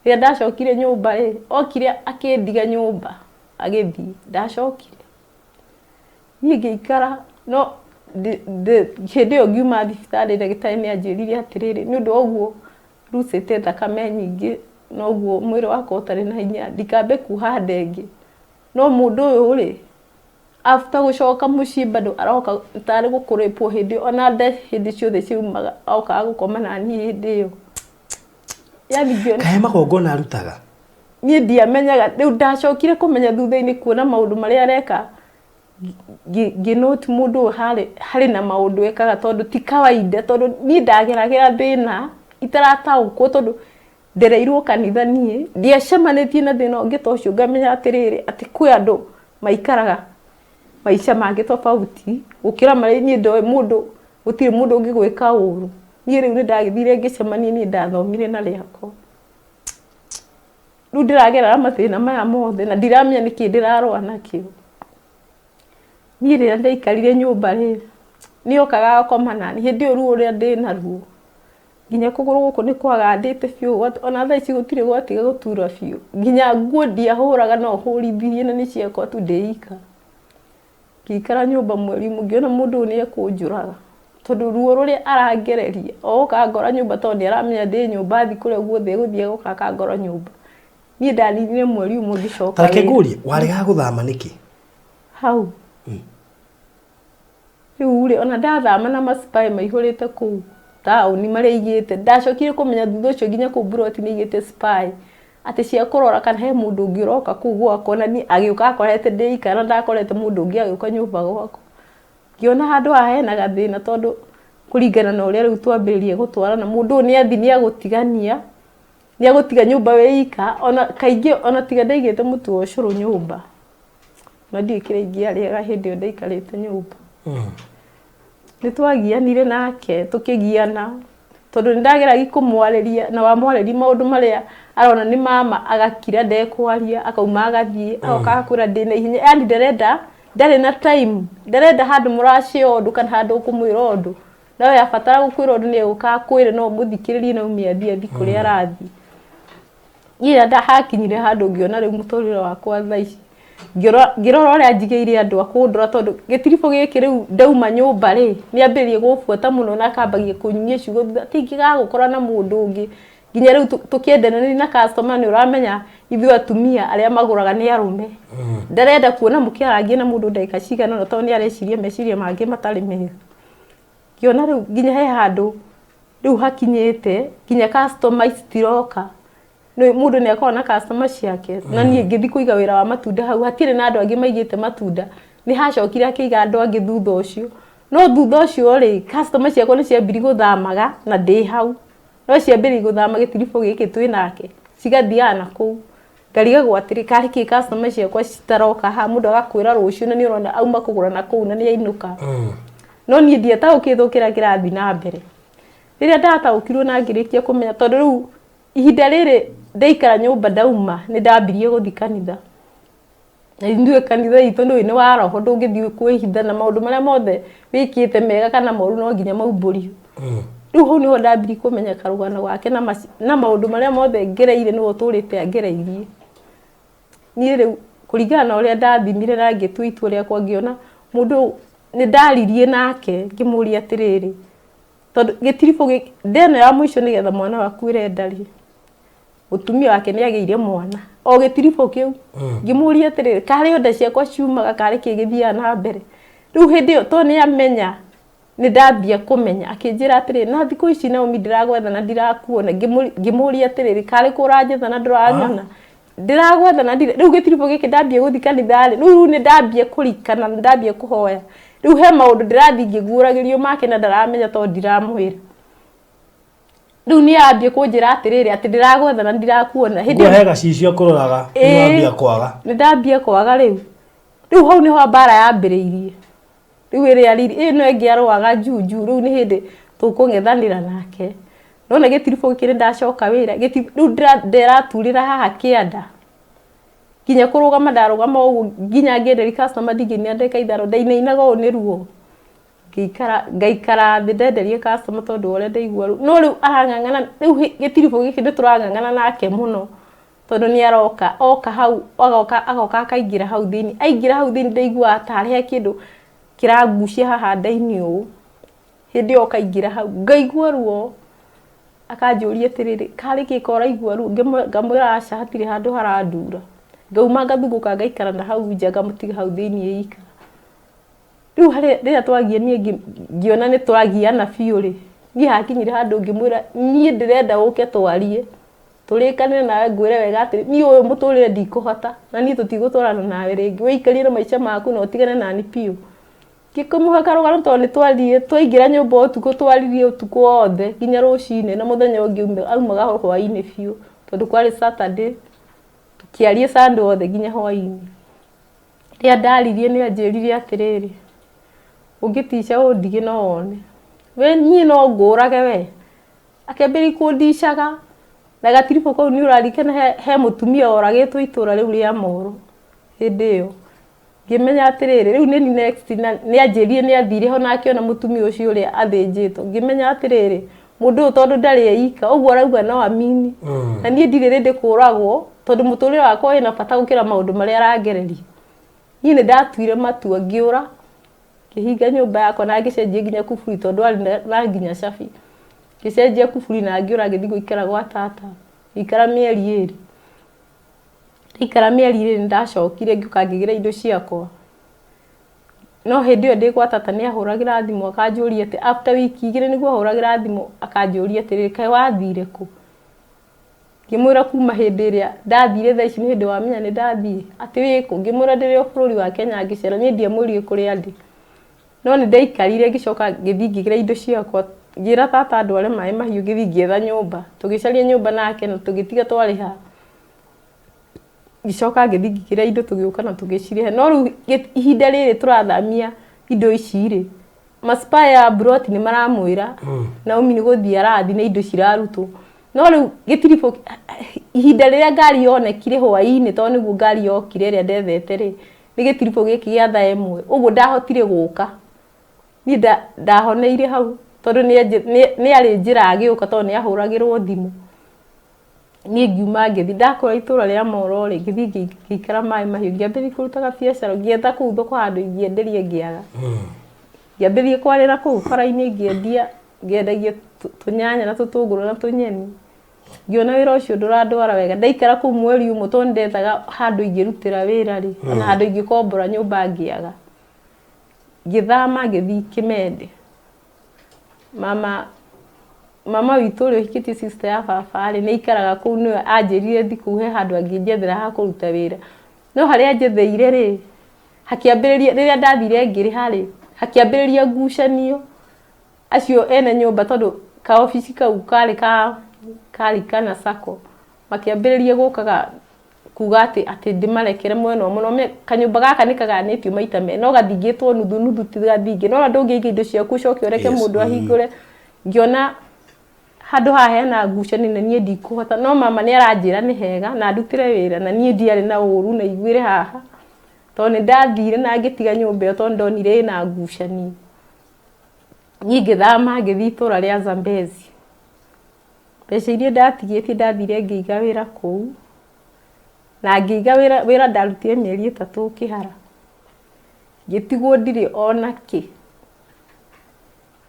Rĩrĩa ndacokire nyũmba rĩ, okire akĩndiga nyũmba agĩthiĩ, ndacokire. Niĩ ngĩikara no hĩndĩ ĩyo ngiuma thibitarĩ ndagĩtarĩ nĩ anjĩrire atĩrĩrĩ, nĩ ũndũ wa ũguo rucĩte thakame nyingĩ noguo mwĩrĩ wakwa ũtarĩ na hinya ndikambe kuoha nda ĩngĩ. No mũndũ ũyũ rĩ, after gũcoka mũciĩ bado aroka tarĩ gũkũrĩpwo hĩndĩ ĩyo ona nda hĩndĩ ciothe ciaumaga okaga gũkoma na niĩ hĩndĩ ĩyo. Yani ngĩona Kaĩ magongona arutaga? Niĩ ndiamenyaga, rĩu ndacokire kũmenya thutha-inĩ kuona maũndũ marĩa areka, ngĩ note mũndũ ũyũ harĩ na maũndũ ekaga tondũ ti kawaida, tondũ niĩ ndageragĩra thĩna itarataũkwo tondũ ndereirwo kanitha niĩ, ndiacemanĩtie na thĩna ũngĩ ta ũcio ngamenya atĩrĩrĩ, atĩ kwĩ andũ maikaraga maica mangĩ tofauti gũkĩra marĩa niĩ ndoĩ mũndũ, gũtirĩ mũndũ ũngĩgwĩka ũru. Niĩ rĩu nĩ ndagĩthire ngĩcemania niĩ ndathomire na rĩakwa. Rĩu ndĩragerera mathĩna maya mothe na ndiramenya nĩkĩ ndĩrarũa nakĩo. Niĩ rĩrĩa ndaikarire nyũmba rĩ, nĩ okaga agakoma naniĩ, hĩndĩ ĩyo ruo rũrĩa ndĩnaruo, nginya kũgũrũ gũkũ nĩ kwagandĩte biũ, ona thaa ici gũtirĩ gwatiga gũtura biũ. Nginya nguo ndiahũraga no hũrithirie na nĩ ciakwa tu ndĩ ika. Ngĩikara nyũmba mweri ũmwe ngĩona mũndũ ũyũ nĩ ekũnjũraga, tondũ ruo rũrĩa arangereria, oka angora nyũmba tondũ nĩ aramenya ndĩ nyũmba athiĩ kũrĩa guothe egũthiĩ agoka akangora nyũmba. Niĩ ndaninire mweri ũmwe ngĩcoka Ta reke wĩra. ngũrie, waregaga gũthama nĩkĩ? Hau. Rĩu rĩ, ona ndathama na macipaĩ maihũrĩte kũu taũni marĩa aigĩte, ndacokire kũmenya thutha ũcio nginya kũu mburoti nĩ aigĩte spy, atĩ cia kũrora kana he mũndũ ũngĩ ũroka kũu gwakwa, na niĩ agĩũka akorete ndĩ ika na ndakorete mũndũ ũngĩ agĩũka nyũmba gwakwa. Ngĩona handũ haha hena gathĩna tondũ kũringana na ũrĩa rĩu twambĩrĩria gũtwarana, mũndũ ũyũ nĩ athiĩ nĩ agũtigania, nĩ agũtiga nyũmba wĩ ika, ona kaingĩ ona tiga ndaigĩte mũtu wa ũcũrũ nyũmba, na ndiũĩ kĩrĩa ingĩarĩaga hĩndĩ ĩyo ndaikarĩte nyũmba. Nĩ twagianire nake tũkĩgiana tondũ nĩ ndageragia kũmwarĩria na wamwarĩria maũndũ marĩa arona nĩ mama agakira ndekwaria akauma agathiĩ agoka agakwĩra ndĩna ihenya, yani ndarenda, ndarĩ na time, ndarenda handũ mũracĩa ũndũ kana handũ ũkũmwĩra ũndũ, no we abatara gũkwĩra ũndũ nĩ egũka akwĩre no ũmũthikĩrĩrie na ume athiĩ athiĩ kũrĩa arathiĩ. Niĩ hakinyire handũ ngĩona rĩu mũtũrĩre wakwa thaa ici ngĩrora ũrĩa njigĩire andũ a kũndora tondũ gĩtiribũ gĩkĩ rĩu ndauma nyũmba rĩ, nĩ ambĩrĩirie gũbuata mũno na akambagia kũnyuia ciugo thutha, atĩ ingĩgagũkora na mũndũ ũngĩ, nginya rĩu tũkĩendanĩria na customer nĩ ũramenya ithuĩ atumia arĩa magũraga nĩ arũme. Ndarenda kuona mũkĩarangia na mũndũ ndagĩka cigana ũna tondũ nĩ areciria meciria mangĩ matarĩ mega. Ngĩona rĩu nginya he handũ rĩu hakinyĩte nginya customer citiroka. Mũndũ nĩ akoragwo na customer ciake, na niĩ ngĩthiĩ kũiga wĩra wa matunda hau, hatirĩ na andũ angĩ maigĩte matunda, nĩ hacokire akĩiga andũ angĩ thutha ũcio, no thutha ũcio rĩ, customer ciakwa nĩ ciambirie gũthamaga na ndĩ hau, no ciambĩrĩirie gũthama gĩtiribũ gĩkĩ twĩ nake, cigathiaga na kũu, ngarigagwo atĩrĩ, karĩ kĩ customer ciakwa citaroka haha, mũndũ agakwĩra rũciũ na nĩ ũrona auma kũgũra na kũu na nĩ ainũka. No niĩ ndiataũkĩtwo kĩrĩa kĩrathiĩ na mbere. Rĩrĩa ndataũkirwo na ngĩrĩkia kũmenya, tondũ rĩu ihinda rĩrĩ ndaikara nyũmba ndauma, nĩ ndambirie gũthiĩ kanitha. Na ithuĩ kanitha itũ nĩ nĩ wa roho, ndũngĩthiĩ kwĩhitha na maũndũ marĩa mothe wĩkĩte mega kana moru no nginya maumbũrio. Rĩu hau nĩho ndambirie kũmenya karũgano gake na maũndũ marĩa mothe ngereire nĩwe ũtũrĩte angereirie. Niĩ rĩu kũringana na ũrĩa ndathimire na ngĩtua itua rĩakwa ngĩona mũndũ nĩ ndaririe nake ngĩmũria atĩrĩrĩ, tondũ gĩtiribũ gĩkĩ ndeno ya mũico nĩgetha mwana waku ĩrenda rĩ, mũtumia wake nĩ agĩire mwana o gĩtiribũ kĩu. Ngĩmũria atĩrĩrĩ, karĩ o nda ciakwa ciumaga karĩ kĩ gĩthiaga na mbere. Rĩu hĩndĩ ĩyo tondũ nĩ amenya nĩ ndambia kũmenya, akĩnjĩra atĩrĩrĩ, na thikũ ici Naomi ndĩragwetha na ndirakuona. Ngĩmũria atĩrĩrĩ, karĩ kũ ũranjetha na ndũranyona? Ndĩragwetha na ndirĩ. Rĩu gĩtiribũ gĩkĩ ndambia gũthiĩ kanitha rĩ, rĩu nĩ ndambia kũrikana, nĩ ndambia kũhoya. Rĩu he maũndũ ndĩrathiĩ ngĩguũragĩrio make na ndaramenya tondũ ndiramwĩra. Rĩu nĩ ambia kũnjĩra atĩrĩrĩ, atĩ ndĩragwetha na ndirakuona. Hĩndĩ ĩyo he gacicio kũroraga, nĩ wambia kwaga. Nĩ ndambia kwaga rĩu. Rĩu hau nĩho mbara yambĩrĩirie. Rĩu ĩrĩa riri, ĩno ĩngĩ arũaga juju, rĩu nĩ hĩndĩ tũkũng'ethanĩra nake. Nona gĩtiribũ gĩkĩ nĩ ndacoka wĩra, rĩu ndĩraturĩra haha kĩanda. Nginya kũrũgama ndarũgama ũguo nginya ngĩenderia customer ndingĩnina ndagĩka ithano, ndainainaga ũũ nĩ ruo. Ngĩikara, ngaikara thĩ ndenderie customer tondũ wa ũrĩa ndaigua ruo. No rĩu arang'ang'ana, rĩu gĩtiribũ gĩkĩ nĩ tũrang'ang'ana nake mũno, tondũ nĩ aroka, oka hau, agoka agoka akaingĩra hau thĩinĩ. Aingĩra hau thĩinĩ ndaiguaga tarĩ he kĩndũ kĩrangucia haha nda-inĩ ũũ. Hĩndĩ ĩyo okaingĩra hau, ngaigua ruo. Akanjũria atĩrĩrĩ, karĩ kĩ ko ũraigua ruo? Ngamwĩra aca hatirĩ handũ harandura. Ngauma ngathungũka ngaikara na hau nja ngamũtiga hau thĩinĩ ika. Rĩu harĩa rĩrĩa twagia niĩ ngĩona nĩ twagiana biũ rĩ, niĩ hakinyire handũ ngĩmwĩra niĩ ndĩrenda ũke twarie. Tũrĩkanĩre nawe ngwĩre wega atĩ niĩ ũyũ mũtũrĩre ndikũhota na niĩ tũtigũtwarana nawe rĩngĩ. Wĩikarĩre na maica maku na ũtigane nani biũ. Ngĩkĩmũhe karũgano tondũ nĩ twathiĩ twaingĩra nyũmba ũtukũ twaririe ũtukũ wothe nginya rũcinĩ na mũthenya ũngĩ aumaga hwainĩ biũ tondũ kwarĩ Saturday. Tũkĩaria Sunday wothe nginya hwainĩ. Rĩrĩa ndaririe nĩ anjĩrire atĩrĩrĩ, ũngĩtica ũndige no wone. We niĩ no ngũrage we. Akĩambĩrĩria kũndicaga na gatiribũ kau nĩ ũraririkana he mũtumia woragĩtwo itũra rĩu rĩa Moro hĩndĩ ĩyo. Ngĩmenya atĩrĩrĩ, rĩu nĩ next na nĩ anjĩrire nĩ athire ho na akĩona mũtumia ũcio ũrĩa athĩnjĩtwo. Ngĩmenya atĩrĩrĩ, mũndũ ũyũ tondũ ndarĩ eika, ũguo arauga no amini. Na niĩ ndirĩ ready kũragwo tondũ mũtũrĩre wakwa wĩna bata gũkĩra maũndũ marĩa arangereria. Niĩ nĩ ndatuire matua ngĩũra, ngĩhinga nyũmba yakwa na ngĩcenjia nginya kuburi tondũ arĩ na nginya cabi. Ngĩcenjia kuburi na ngĩũra ngĩthiĩ gũikara gwa tata. Ngĩikara mĩeri ĩrĩ. Ndaikara mĩeri ĩrĩ nĩ ndacokire ngĩũka ngĩgĩra indo ciakwa. No hĩndĩ ĩyo ndĩ gwa tata nĩ ahũragĩra thimũ akanjũria atĩ after wiki igĩrĩ nĩguo ahũragĩra thimũ akanjũria atĩrĩrĩ, kaĩ wathire kũ? Ngĩmwĩra kuma hĩndĩ ĩrĩa ndathire thaa ici nĩ hĩndĩ wamenya nĩ ndathiĩ. Atĩ wĩ kũ? Ngĩmwĩra ndĩrĩ o bũrũri wa Kenya ngĩcera, niĩ ndiamwĩrire kũrĩa ndĩ. No nĩ ndaikarire ngĩcoka ngĩthiĩ ngĩgĩra indo ciakwa, ngĩra tata andware maĩ mahiũ ngĩthiĩ ngĩetha nyũmba. Tũgĩcaria nyũmba nake na tũgĩtiga twarĩha. Ngĩcoka ngĩthiĩ ngĩgĩra indo tũgĩũka na tũgĩcirĩha. No rĩu ihinda rĩrĩ tũrathamia indo ici rĩ, maspaya ya mburoti nĩ maramwĩra Naomi nĩ gũthiĩ arathiĩ na indo cirarutwo. No rĩu gĩtiribũ ihinda rĩrĩa ngari yonekire hwaĩ-inĩ tondũ nĩguo ngari yokire ĩrĩa ndethete rĩ, nĩ gĩtiribũ gĩkĩ gĩa thaa ĩmwe. Ũguo ndahotire gũka. Niĩ ndahoneire hau tondũ nĩ arĩ njĩra agĩũka tondũ nĩ ahũragĩrwo thimũ. Niĩ ngiuma ngĩthiĩ, ndakora itũra rĩa Moro rĩ, ngĩthiĩ ngĩikara maĩ mahiũ, ngĩambĩrĩria kũrutaga biacara, ngĩetha kũu thoko handũ ingĩenderia ngĩaga. Ngĩambĩrĩria kwarĩra kũu bara-inĩ ngĩendia, ngĩendagia tũnyanya na tũtũngũrũ na tũnyeni. Ngĩona wĩra ũcio ndũrandwara wega, ndaikara kũu mweri ũmwe tondũ nĩ ndethaga handũ ingĩrutĩra wĩra rĩ, ona handũ ingĩkombora nyũmba ngĩaga. Ngĩthama ngĩthiĩ Kĩmende. Mama mama witũ ũrĩa ũhikĩtie sister ya baba rĩ, nĩ aikaraga kũu nĩwe anjĩrire thiĩ kũu he handũ angĩnjethera ha kũruta wĩra. No harĩa anjetheire rĩ, hakĩambĩrĩria rĩrĩa ndathire ngĩrĩha rĩ, hakĩambĩrĩria ngucanio. Acio ene nyũmba tondũ kaobici kau karĩ ka karĩ kana sacco, makĩambĩrĩria gũkaga kuga atĩ atĩ ndĩmarekere mwena ũmwe. Na ũmenye kanyũmba gaka nĩ kagayanĩtio maita merĩ, no gathingĩtwo nuthu nuthu ti gathinge. Nĩ wona ndũngĩiga indo ciaku ũcoke ũreke mũndũ ahingũre. Ngĩona handũ haha hena ngucanio na niĩ ndikũhota. No mama nĩ aranjĩra nĩ hega na ndutĩre wĩra na niĩ ndiarĩ na ũru na iguĩre haha. Tondũ nĩ ndathire na ngĩtiga nyũmba ĩyo tondũ ndonire ĩna ngucanio. Niĩ ngĩthama ngĩthiĩ itũra rĩa Zambezi. Mbeca iria ndatigĩtie ndathire ngĩiga wĩra kũu. Na ngĩiga wĩra, wĩra ndarutire mĩeri ĩtatũ kĩhara. Ngĩtigwo ndirĩ ona kĩ.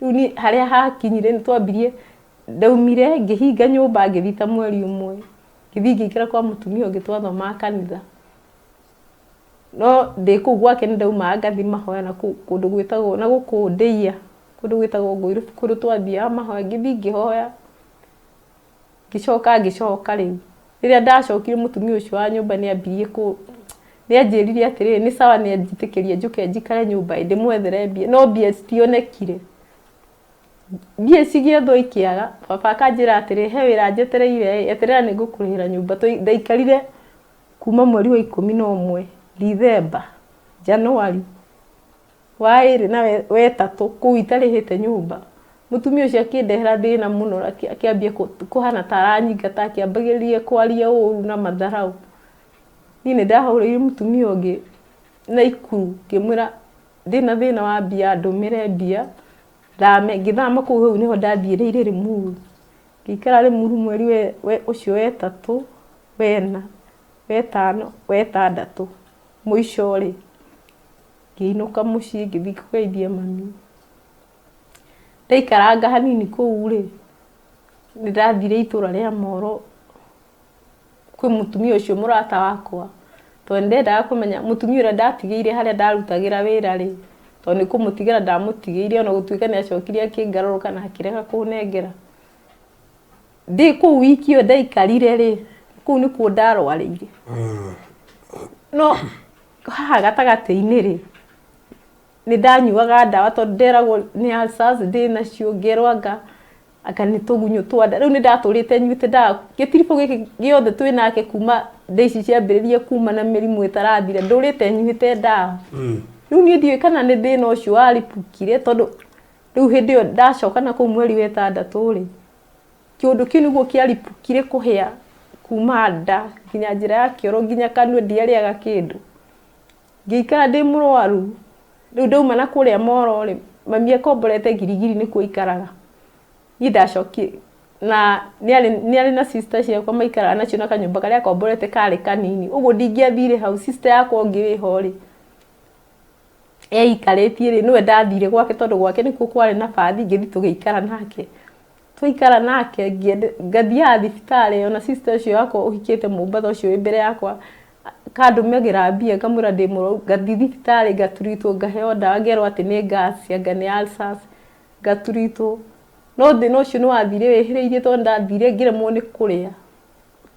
Rĩu niĩ harĩa hakinyire nĩ twambirie, ndaumire ngĩhinga nyũmba ngĩthiĩ ta mweri ũmwe. Ngĩthiĩ ngĩikara kwa mũtumia ũngĩ twathomaga kanitha. No ndĩ kũu gwake nĩ ndaumaga ngathiĩ mahoya na kũu kũndũ gwĩtagwo na gũkũ Ndĩia, kũndũ gwĩtagwo Ngũirũbu, kũndũ twathiaga mahoya, ngĩthiĩ ngĩhoya. Ngĩcoka ngĩcoka rĩu. Rĩrĩa ndacokire mũtumia ũcio wa nyũmba nĩ ambirie kũ nĩ anjĩrire atĩrĩrĩ nĩ sawa nĩ anjĩtĩkĩria njũke njikare nyũmba ndĩmwethere mbia, no mbia citionekire. Mbia cigĩethwo ikĩaga, baba akanjĩra atĩrĩ he wĩra njetereire ĩ, eterera nĩ ngũkũrĩhĩra nyũmba. Ndaikarire kuma mweri wa ikũmi na ũmwe, Dithemba, Januari, wa ĩrĩ na wetatũ kũu itarĩhĩte nyũmba. Mũtumia ũcio akĩndehera thĩna mũno akĩambia kũhana ta aranyingata akĩambagĩrĩria kwaria ũru na matharaũ. Niĩ nĩ ndahũrĩire mũtumia ũngĩ Naikuru ngĩmwĩra ndĩna thĩna wa mbia ndũmĩre mbia thame. Ngĩthama kũu hau nĩho ndathiĩrĩire Limuru. Ngĩikara Limuru mweri ũcio wetatũ, wena, wetano, wetandatũ. Mũico rĩ, ngĩinũka mũciĩ ngĩthiĩ kũgeithia mami. Ndaikaranga hanini kũu rĩ, nĩ ndathire itũra rĩa Moro kwĩ mũtumia ũcio mũrata wakwa. Tondũ nĩ ndendaga kũmenya mũtumia ũrĩa ndatigĩire harĩa ndarutagĩra wĩra rĩ, tondũ nĩ kũmũtigĩra ndamũtigĩire ona gũtuĩka nĩ acokire akĩngarũrũka na akĩrega kũnengera. Ndĩ kũu wiki ĩyo ndaikarire rĩ, kũu nĩkuo ndarwarĩire. No haha gatagatĩ-inĩ rĩ, nĩ ndanyuaga ndawa tondũ nderagwo nĩ ulcers ndĩ nacio, ngerwo anga anga nĩ tũgunyũ twa nda. Rĩu nĩ ndatũrĩte nyuĩte ndawa, gĩtiribũ gĩkĩ gĩothe twĩ nake kuma nda ici ciambĩrĩria kuma na mĩrimũ ĩtarathira, ndũrĩte nyuĩte ndawa. Rĩu niĩ ndiũĩ kana nĩ thĩna ũcio waribũkire tondũ rĩu hĩndĩ ĩyo ndacoka na kũu mweri wa ĩtandatũ rĩ, Kĩũndũ kĩu nĩguo kĩaribũkire kũhĩa kuma nda nginya njĩra ya kĩoro nginya kanua ndiarĩaga kĩndũ. Ngĩikara ndĩ mũrwaru, rĩu ndauma na kũrĩa Moro rĩ, mami akomborete Giligili nĩkuo aikaraga. Niĩ ndacokire na nĩ arĩ na sister ciakwa maikaraga nacio na kanyũmba karĩa akomborete karĩ kanini, ũguo ndingĩathire hau. Sister yakwa ũngĩ wĩho rĩ, eikarĩtie rĩ, nĩwe ndathire gwake tondũ gwake nĩkuo kwarĩ na bathi, ngĩthiĩ tũgĩikara nake. Twaikara nake ngathiaga thibitarĩ ona sister ũcio wakwa ũhikĩte Mombatha ũcio wĩ mbere yakwa akandũmagĩra mbia ngamwĩra ndĩ mũrwaru, ngathiĩ thibitarĩ ngaturitwo ngaheo ndawa ngerwo atĩ nĩ gas anga nĩ ulcers, ngaturitwo. No thĩna ũcio nĩ wathire wĩhĩrĩirie tondũ ndathire ngĩremwo nĩ kũrĩa.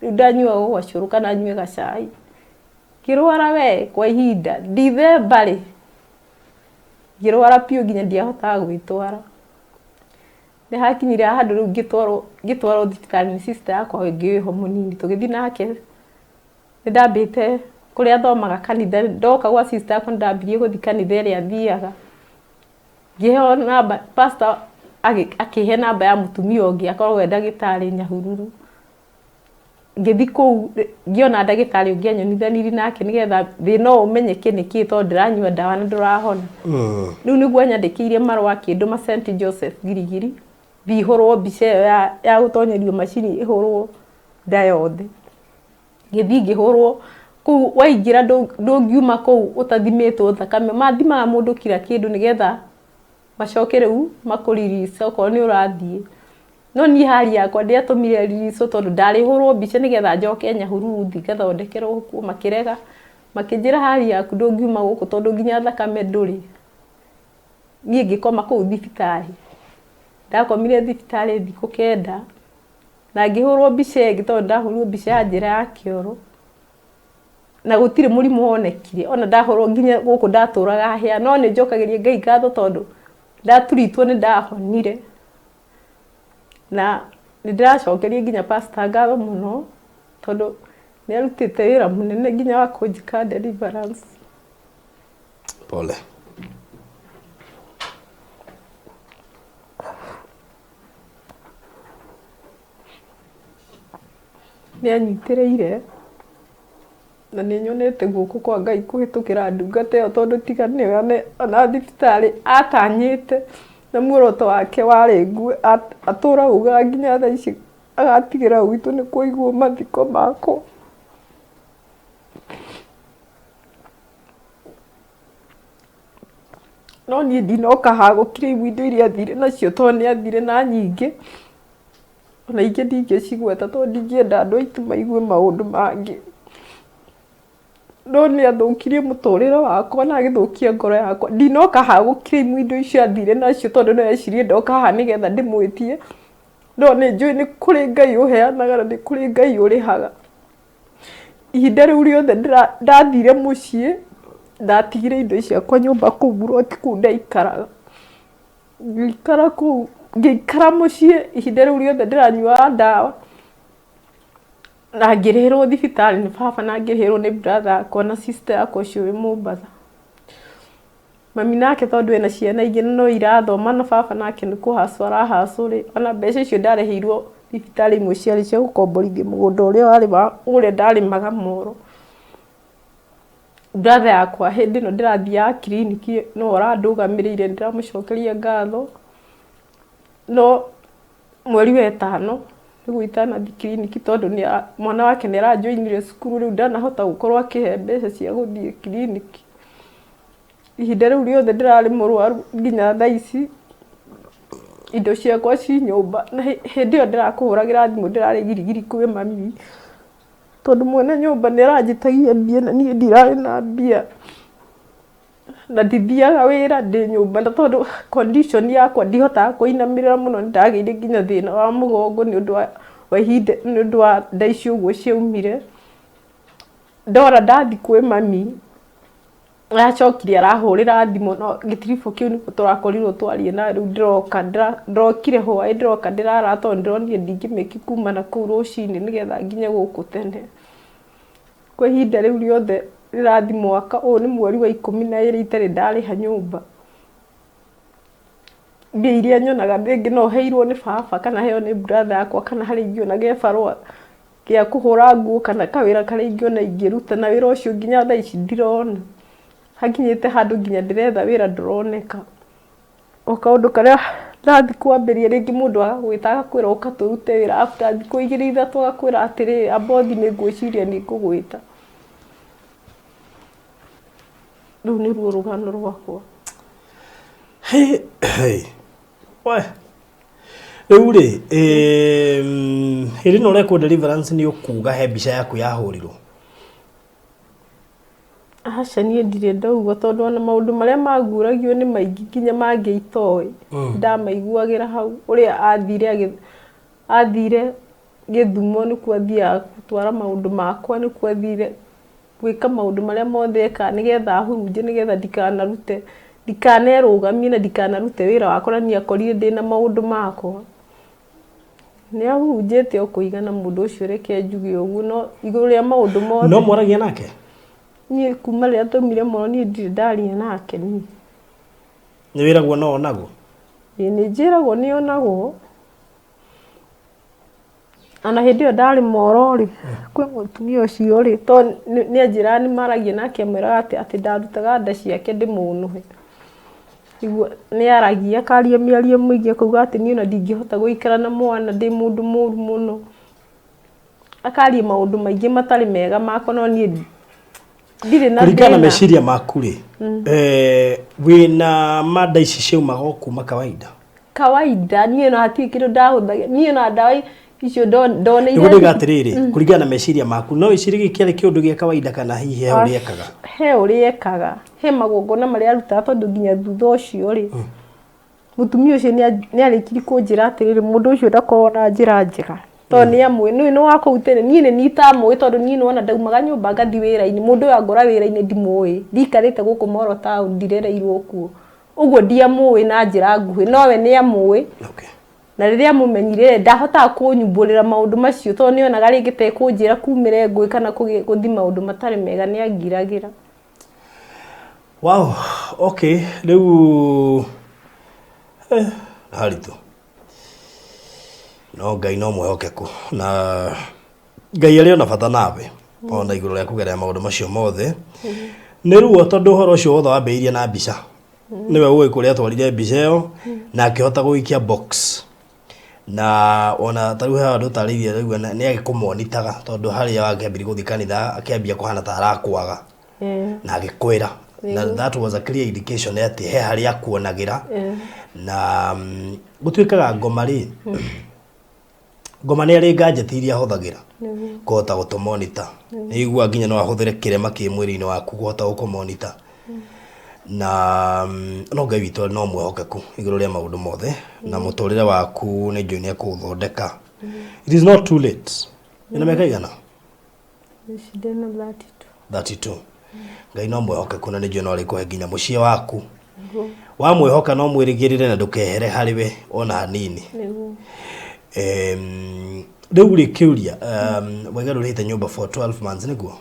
Rĩu ndanyuaga o gacũrũ kana nyue gacai. Ngĩrwara we kwa ihinda, Dithemba rĩ, ngĩrwara biũ nginya ndiahotaga gwĩtwara. Nĩ hakinyire handũ rĩu ngĩtwarwo ngĩtwarwo thibitarĩ nĩ sister yakwa ũngĩ wĩho mũnini, tũgĩthiĩ nake, nĩ ndambĩte kũrĩa athomaga kanitha, ndoka gwa sister yakwa nĩ ndambirie gũthiĩ kanitha ĩrĩa athiaga, ngĩheo namba, pastor akĩhe namba ya mũtumia ũngĩ akoragwo e ndagĩtarĩ Nyahururu. Ngĩthiĩ kũu ngĩona ndagĩtarĩ ũngĩ anyonithanirie nake nĩgetha thĩna ũyũ ũmenyeke nĩkĩ tondũ ndĩranyua ndawa na ndũrahona. Rĩu nĩguo anyandĩkĩire marũa akĩndũma St Joseph Giligili, thiĩ hũrwo mbica ĩyo ya gũtonyerio macini ĩhũrwo nda yothe. Ngĩthiĩ ngĩhũrwo, kũu waingĩra ndũngiuma kũu ũtathimĩtwo thakame, mathimaga mũndũ kira kĩndũ nĩgetha macoke rĩu makũ release okorwo nĩ ũrathiĩ. No niĩ hali yakwa ndĩatũmire release tondũ ndarĩhũrwo mbica nĩgetha njoke Nyahururu thiĩ ngathondekerwo kuo makĩrega. Makĩnjĩra hali yaku ndũngiuma gũkũ tondũ nginya thakame ndũrĩ. Niĩ ngĩkoma kũu thibitarĩ. Ndakomire thibitarĩ thikũ kenda na ngĩhũrwo mbica ĩngĩ tondũ ndahũrirwo mbica ya njĩra ya kĩoro na gũtirĩ mũrimũ wonekire ona ndahũrwo nginya gũkũ ndatũraga hĩa. No nĩ njokagĩria Ngai ngatho tondũ ndaturitwo nĩ ndahonire. Na nĩ ndĩracokeria nginya pastor ngatho mũno tondũ nĩ arutĩte wĩra mũnene nginya wa kũnjĩka deliverance. Pole. Nĩ anyitĩrĩire. Na nĩ nyonete guoko kwa Ngai kũhĩtũkĩra ndungata ĩyo tondũ tiga nĩwe ona thibitarĩ atanyĩte na muoroto wake warĩ ngue, atũra augaga nginya thaa ici agatigĩra gwitũ nĩ kũigwo mathiko makwa. No niĩ ndinoka haha gũkira indo iria athire nacio tondũ nĩ athire na nyingĩ. Ona ingĩ ndingĩcigweta tondũ ndingĩenda andũ aitũ maigue maũndũ mangĩ. No nĩ athũkirie mũtũrĩre wakwa na agĩthũkia ngoro yakwa. Ndinoka haha gũ claim indo icio athire nacio tondũ no ecirie ndoka haha nĩgetha ndĩmwĩtie. No nĩ njũĩ nĩ kũrĩ Ngai ũheanaga na nĩ kũrĩ Ngai ũrĩhaga. Ihinda rĩu rĩothe ndathire mũciĩ, ndatigire indo ciakwa nyũmba kũu buroti kũu ndaikaraga. Ngĩikara kũu, ngĩikara mũciĩ ihinda rĩu rĩothe ndĩranyuaga ndawa, na ngĩrĩhĩrwo thibitarĩ nĩ baba na ngĩrĩhĩrwo nĩ brother yakwa na sister yakwa ũcio wĩ Mombatha. Mami nake tondũ ena ciana ingĩ no irathoma na baba nake nĩ kũ hustle ara hustle rĩ, ona mbeca icio ndarĩhĩirwo thibitarĩ imwe ciarĩ cia gũkomborithia mũgũnda ũrĩa warĩ wa ũrĩa ndarĩmaga moro. Brother yakwa hĩndĩ ĩno ndĩrathiaga kiriniki nĩwe ũrandũgamĩrĩire nĩ ndĩramũcokeria ngatho, no mweri wa ĩtano nĩguo itanathiĩ kiriniki tondũ mwana wake nĩ aranjoinire cukuru rĩu ndanahota gũkorwo akĩhe mbeca cia gũthiĩ kiriniki. Ihinda rĩu rĩothe ndĩrarĩ mũrwaru nginya thaa ici, indo ciakwa ci nyũmba na hĩndĩ ĩyo ndĩrakũhũragĩra thimũ ndĩrarĩ girigiri kwĩ mami. Tondũ mwene nyũmba nĩ aranjĩtagia mbia na niĩ ndirarĩ na mbia, na ndithiaga wĩra ndĩ nyũmba na tondũ condition yakwa ndihotaga kũinamĩrĩra mũno nĩ ndagĩire nginya thĩna wa mũgongo nĩ ũndũ wa Kwa ihinda nĩ ũndũ wa nda icio ũguo ciaumire. Ndora ndathi kwĩ mami, aracokire arahũrĩra thimũ no gĩtiribũ kĩu nĩkĩo tũrakorirwo twaria na rĩu ndĩroka ndĩrokire hwaĩ ndĩroka ndĩrara tondũ ndĩronire ndingĩmĩki kuma na kũu rũcinĩ nĩgetha nginye gũkũ tene. Kwa ihinda rĩu rĩothe rĩrathi mwaka ũyũ nĩ mweri wa 12 itarĩ ndarĩha nyũmba. Mbia iria nyonaga rĩngĩ no heirwo nĩ baba kana heo nĩ brother yakwa kana harĩa ingĩona gĩbarũa gĩa kũhũra nguo kana kawĩra karĩa ingĩona ingĩruta na wĩra ũcio nginya thaa ici ndirona. Hakinyĩte handũ nginya ndĩretha wĩra ndũroneka. O kaũndũ karĩa ndathiĩ kwambĩrĩria rĩngĩ mũndũ agagwĩta agakwĩra ũka tũrute wĩra after thikũ igĩrĩ ithatũ agakwĩra atĩrĩrĩ amba ũthiĩ nĩ ngwĩciria nĩ ngũgwĩta. Rũu nĩruo rũgano rwakwa. Hey, hey. We. Rĩu rĩ, hĩndĩ ĩno ũrekwo deliverance nĩ ũkuga he mbica yaku yahũrirwo? Aca niĩ ndirĩ ndauga tondũ ona maũndũ marĩa maguũragio nĩ maingĩ nginya mangĩ itoĩ. Ndamaiguagĩra hau ũrĩa athire athire Gĩthumo nĩkuo athiaga gũtwara maũndũ makwa nĩkuo athire gwĩka maũndũ marĩa mothe ekaga nĩgetha ahurunje nĩgetha ndikanarute ndikanerũgamie na ndikanarute wĩra wakwa na niĩ akorire ndĩna maũndũ makwa. Nĩ ahurunjĩte o kũigana mũndũ ũcio reke njuge ũguo no igũrũ rĩa maũndũ mothe. No mwaragia nake? Niĩ kuma rĩrĩa twaumire moro niĩ ndirĩ ndaria nake niĩ. Nĩ wĩragwo no onagwo? Ĩĩ nĩ njĩragwo nĩ onagwo. Ona hĩndĩ ĩyo ndarĩ moro rĩ, kwĩ mũtumia ũcio rĩ, to nĩ anjĩraga nĩ maragia nake amwĩraga atĩ atĩ ndarutaga nda ciake ndĩmũnũhe. Nĩguo nĩ aragia akaria mĩario mĩingĩ akauga atĩ niĩ ona ndingĩhota gũikara na mwana ndĩ mũndũ mũru mũno. Akaria maũndũ maingĩ matarĩ mega makwa no niĩ ndirĩ na Kũringana na thĩna. meciria maku rĩ, wĩna ma nda ici ciaumaga o kuma kawaida? Kawaida niĩ ona hatirĩ kĩndũ ndahũthagĩra niĩ ona ndawa icio ndoneire Nĩguo ndauga atĩrĩrĩ, kũringana na meciria maku no wĩcirie gĩkĩ kĩarĩ kĩũndũ gĩa kawaida kana hihi he ũrĩa ekaga? He ũrĩa ekaga, he magongona marĩa arutaga tondũ nginya thutha ũcio rĩ, mũtumia ũcio nĩ arĩkirie kũnjĩra atĩrĩrĩ, mũndũ ũcio ndakoragwo na njĩra njega tondũ nĩ amũĩ, nĩ ũĩ nĩ wa kũu tene, niĩ nĩ niĩ itamũĩ tondũ niĩ nĩ wona ndaumaga nyũmba ngathiĩ wĩra-inĩ, mũndũ ũyũ angora wĩra-inĩ ndimũĩ, ndikarĩte gũkũ Moro town ndirereirwo kuo. Ũguo ndiamũĩ na njĩra nguhĩ, no we nĩ amũĩ. Okay. Na rĩrĩa amũmenyire ndahotaga kũnyumbũrĩra maũndũ macio tondũ nĩ onaga rĩngĩ ta ekũnjĩra kumĩre ngũĩ kana gũthiĩ maũndũ matarĩ mega nĩ angiragĩra. Wow, okay, rĩu haritũ. No Ngai no mwĩhokeku na Ngai arĩ ona bata nawe ona igũrũ rĩa kũgerera maũndũ macio mothe. Nĩ ruo tondũ ũhoro ũcio wothe wambĩrĩirie na mbica. Nĩwe ũĩ kũrĩa atwarire mbica ĩyo na akĩhota gũikia box. Na ona ta rĩu he handũ ũtarĩirie rĩu nĩ agĩkũmonitaga tondũ harĩa wakĩambirie gũthiĩ kanitha akĩambia kũhana ta arakwaga na agĩkwĩra. Na that was a clear indication atĩ he harĩa akuonagĩra. Na gũtuĩkaga ngoma rĩ, Ngoma nĩ arĩ gadget iria ahũthagĩra kũhota gũtũ monitor. Nĩ ũiguaga nginya no ahũthĩre kĩrema kĩ mwĩrĩ-inĩ waku kũhota gũkũ monitor. Na no Ngai witũ no mwĩhokeku igũrũ rĩa maũndũ mothe na mũtũrĩre waku nĩ njũĩ nĩ ekũũthondeka. It is not too late. Wĩna mĩaka igana? Ici ndĩna 32. 32. Ngai no mwĩhokeku na nĩ njũĩ no arĩkũhe nginya mũciĩ waku. Wamwĩhoka no mwĩrĩgĩrĩre na ndũkehere harĩ we ona hanini. Nĩguo. Rĩu rĩ kĩũria, waiga ndũrĩhĩte nyũmba for 12 months nĩguo?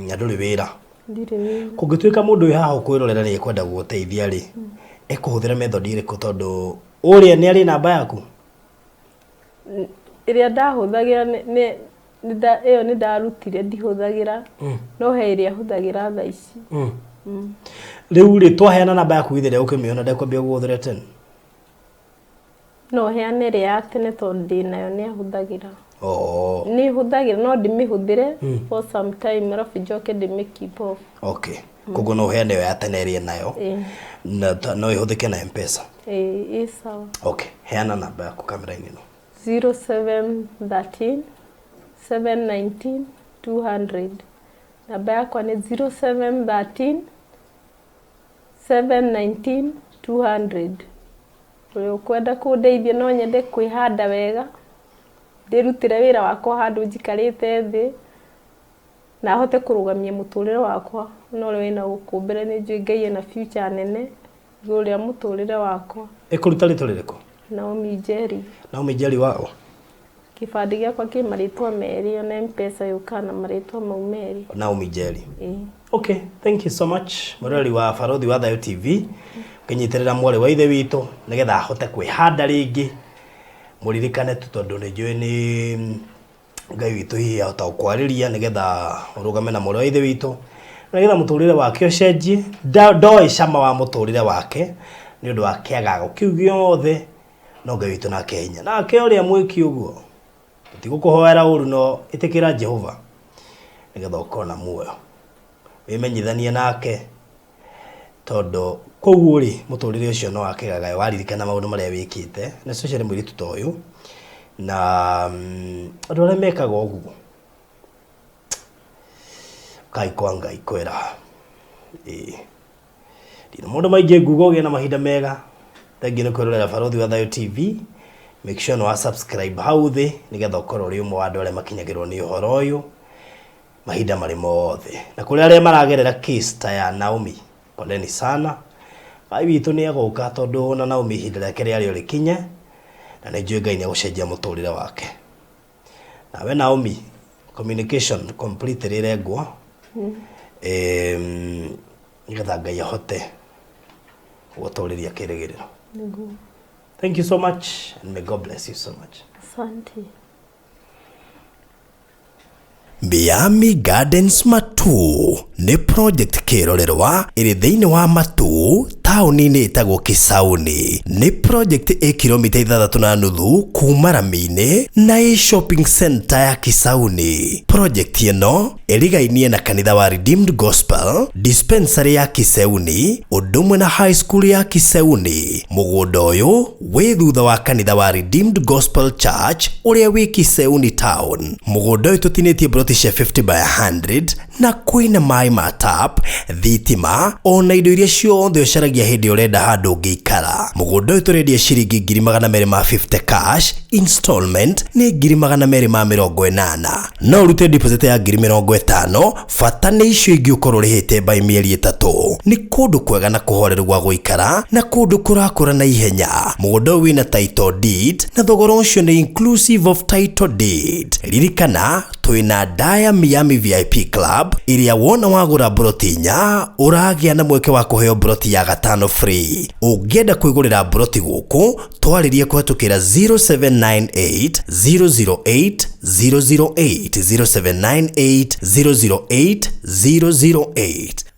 Na ndũrĩ wĩra. Ndirĩ wĩra. Kũngĩtuĩka mũndũ wĩ haha ũkwĩrorera nĩ ekwenda gũgũteithia rĩ, ekũhũthĩra method ĩrĩkũ tondũ ũrĩa nĩ arĩ namba yaku? Ĩrĩa ndahũthagĩra ĩyo nĩ ndarutire ndihũthagĩra, no he ĩrĩa hũthagĩra thaa ici. Rĩu rĩ, twaheana namba yaku githĩ ndegũkĩmĩona ndekwambia gũgũthũra tene? No heane ĩrĩa ya tene tondũ ndĩnayo nĩ ahũthagĩra. Oh. Nĩ hũthagĩra no ndĩmĩhũthĩre for some time arabu njoke ndĩmĩ keep off. Okay. Koguo no ũheane ĩyo ya tene ĩrĩa nayo na no ĩhũthĩke na M-Pesa. Ĩĩ, ĩ sawa. Okay, heana namba yaku kamera-inĩ ĩno. 0713 719 200. Namba yakwa nĩ 0713 719 200. Ũrĩa ũkwenda kũndeithia no nyende kwĩhanda wega. Ndĩrutĩre wĩra wakwa handũ njikarĩte thĩ na hote kũrũgamia mũtũrĩre wakwa na ũrĩa wĩna gũkũ mbere. Nĩ njũĩ Ngai ena future nene igũrũ rĩa mũtũrĩre wakwa. Ĩkũruta rĩtwa rĩrĩkũ? Naomi Njeri. Naomi Njeri wao? Kĩbandĩ gĩakwa kĩ marĩtwa merĩ, ona M-Pesa yũkaga na marĩtwa mau merĩ. Naomi Njeri. Ĩĩ. Okay, thank you so much. Mũrori wa Barũthi wa Thayũ TV, ũkĩnyitĩrĩra mwarĩ wa ithe witũ nĩgetha ahote kwĩhanda rĩngĩ. Mũririkane tu tondũ nĩ njũĩ nĩ Ngai witũ hihi ahota gũkwarĩria nĩgetha ũrũgame na mwarĩ wa ithe witũ nĩgetha mũtũrĩre wake ũcenjie. Ndoĩ cama wa mũtũrĩre wake nĩ ũndũ wa kĩagago kĩu gĩothe, no Ngai witũ nake hinya. Nake ũrĩa mwĩki ũguo, tũtigũkũhoera ũru, no ĩtĩkĩra Jehova nĩgetha ũkorwo na muoyo. Wĩmenyithanie nake tondũ kũu ũrĩ mũtũrĩre ũcio no wakĩgagayo waririkana maũndũ marĩa wĩkĩte, na especially mũirĩtu ta ũyũ na andũ arĩa mekaga ũguo. Kai kwa Ngai kwĩra ĩĩ ndina maũndũ maingĩ nguga. Ũgĩe na mahinda mega. Thengiũ nĩ kwĩrorera Barũthi wa Thayũ TV. Make sure nĩ wa subscribe hau thĩ nĩgetha ũkorwo ũrĩ ũmwe wa andũ arĩa makinyagĩrwo nĩ ũhoro ũyũ mahinda marĩ mothe. Na kũrĩ arĩa maragerera case ta ya Naomi, poleni sana. Ngai witũ nĩ egũka tondũ ona Naomi ihinda rĩake rĩarĩ o rĩkinye, na nĩ njũĩ Ngai nĩ egũcenjia mũtũrĩre wake. Nawe Naomi, communication completely ĩrengwo nĩgetha Ngai ahote gũgũtũrĩria kĩrĩgĩrĩro. Nĩguo. Thank you so much and may God bless you so much. Asante. Miami Gardens Matu nĩ project kĩrorerwa ĩrĩ thĩinĩ wa Matu, taũni-inĩ ĩtagwo Kisauni. Nĩ project ĩ kilomita 6.5 kuma rami-inĩ na ĩ shopping center ya Kisauni. Project ĩno ĩrigainie na kanitha wa Redeemed Gospel, dispensary ya Kiseuni, ũndũ ũmwe na high school ya Kiseuni. Mũgũnda ũyũ wĩ thutha wa kanitha wa Redeemed Gospel Church ũrĩa wĩ Kiseuni town. Mũgũnda ũyũ tũtinĩtie broti cia 50 by 100 na kwĩna maĩ ma tap, thitima ona indo iria ciothe ũcaragia hĩndĩ ũrenda handũ ũngĩikara. Mũgũnda ũyũ tũrendia ciringi 250,000 cash, installment nĩ 280,000. No ũrute deposit ya 50,000, bata nĩ icio ingĩ ũkorwo ũrĩhĩte by mĩeri 3. Nĩ kũndũ kwega na kũhoreru gwa gũikara na kũndũ kũrakũra na ihenya. Mũgũnda ũyũ wĩna title deed na thogora ũcio nĩ inclusive of title deed. Ririkana twĩna Daya Miami VIP Club ĩrĩa wona wagũra mburoti 4 ũragĩa na mweke wa kũheo mburoti ya gatano free. Ũngĩenda kwĩgũrĩra mburoti gũkũ, twarĩrie kũhetũkĩra 0798 008 008, 0798 008 008.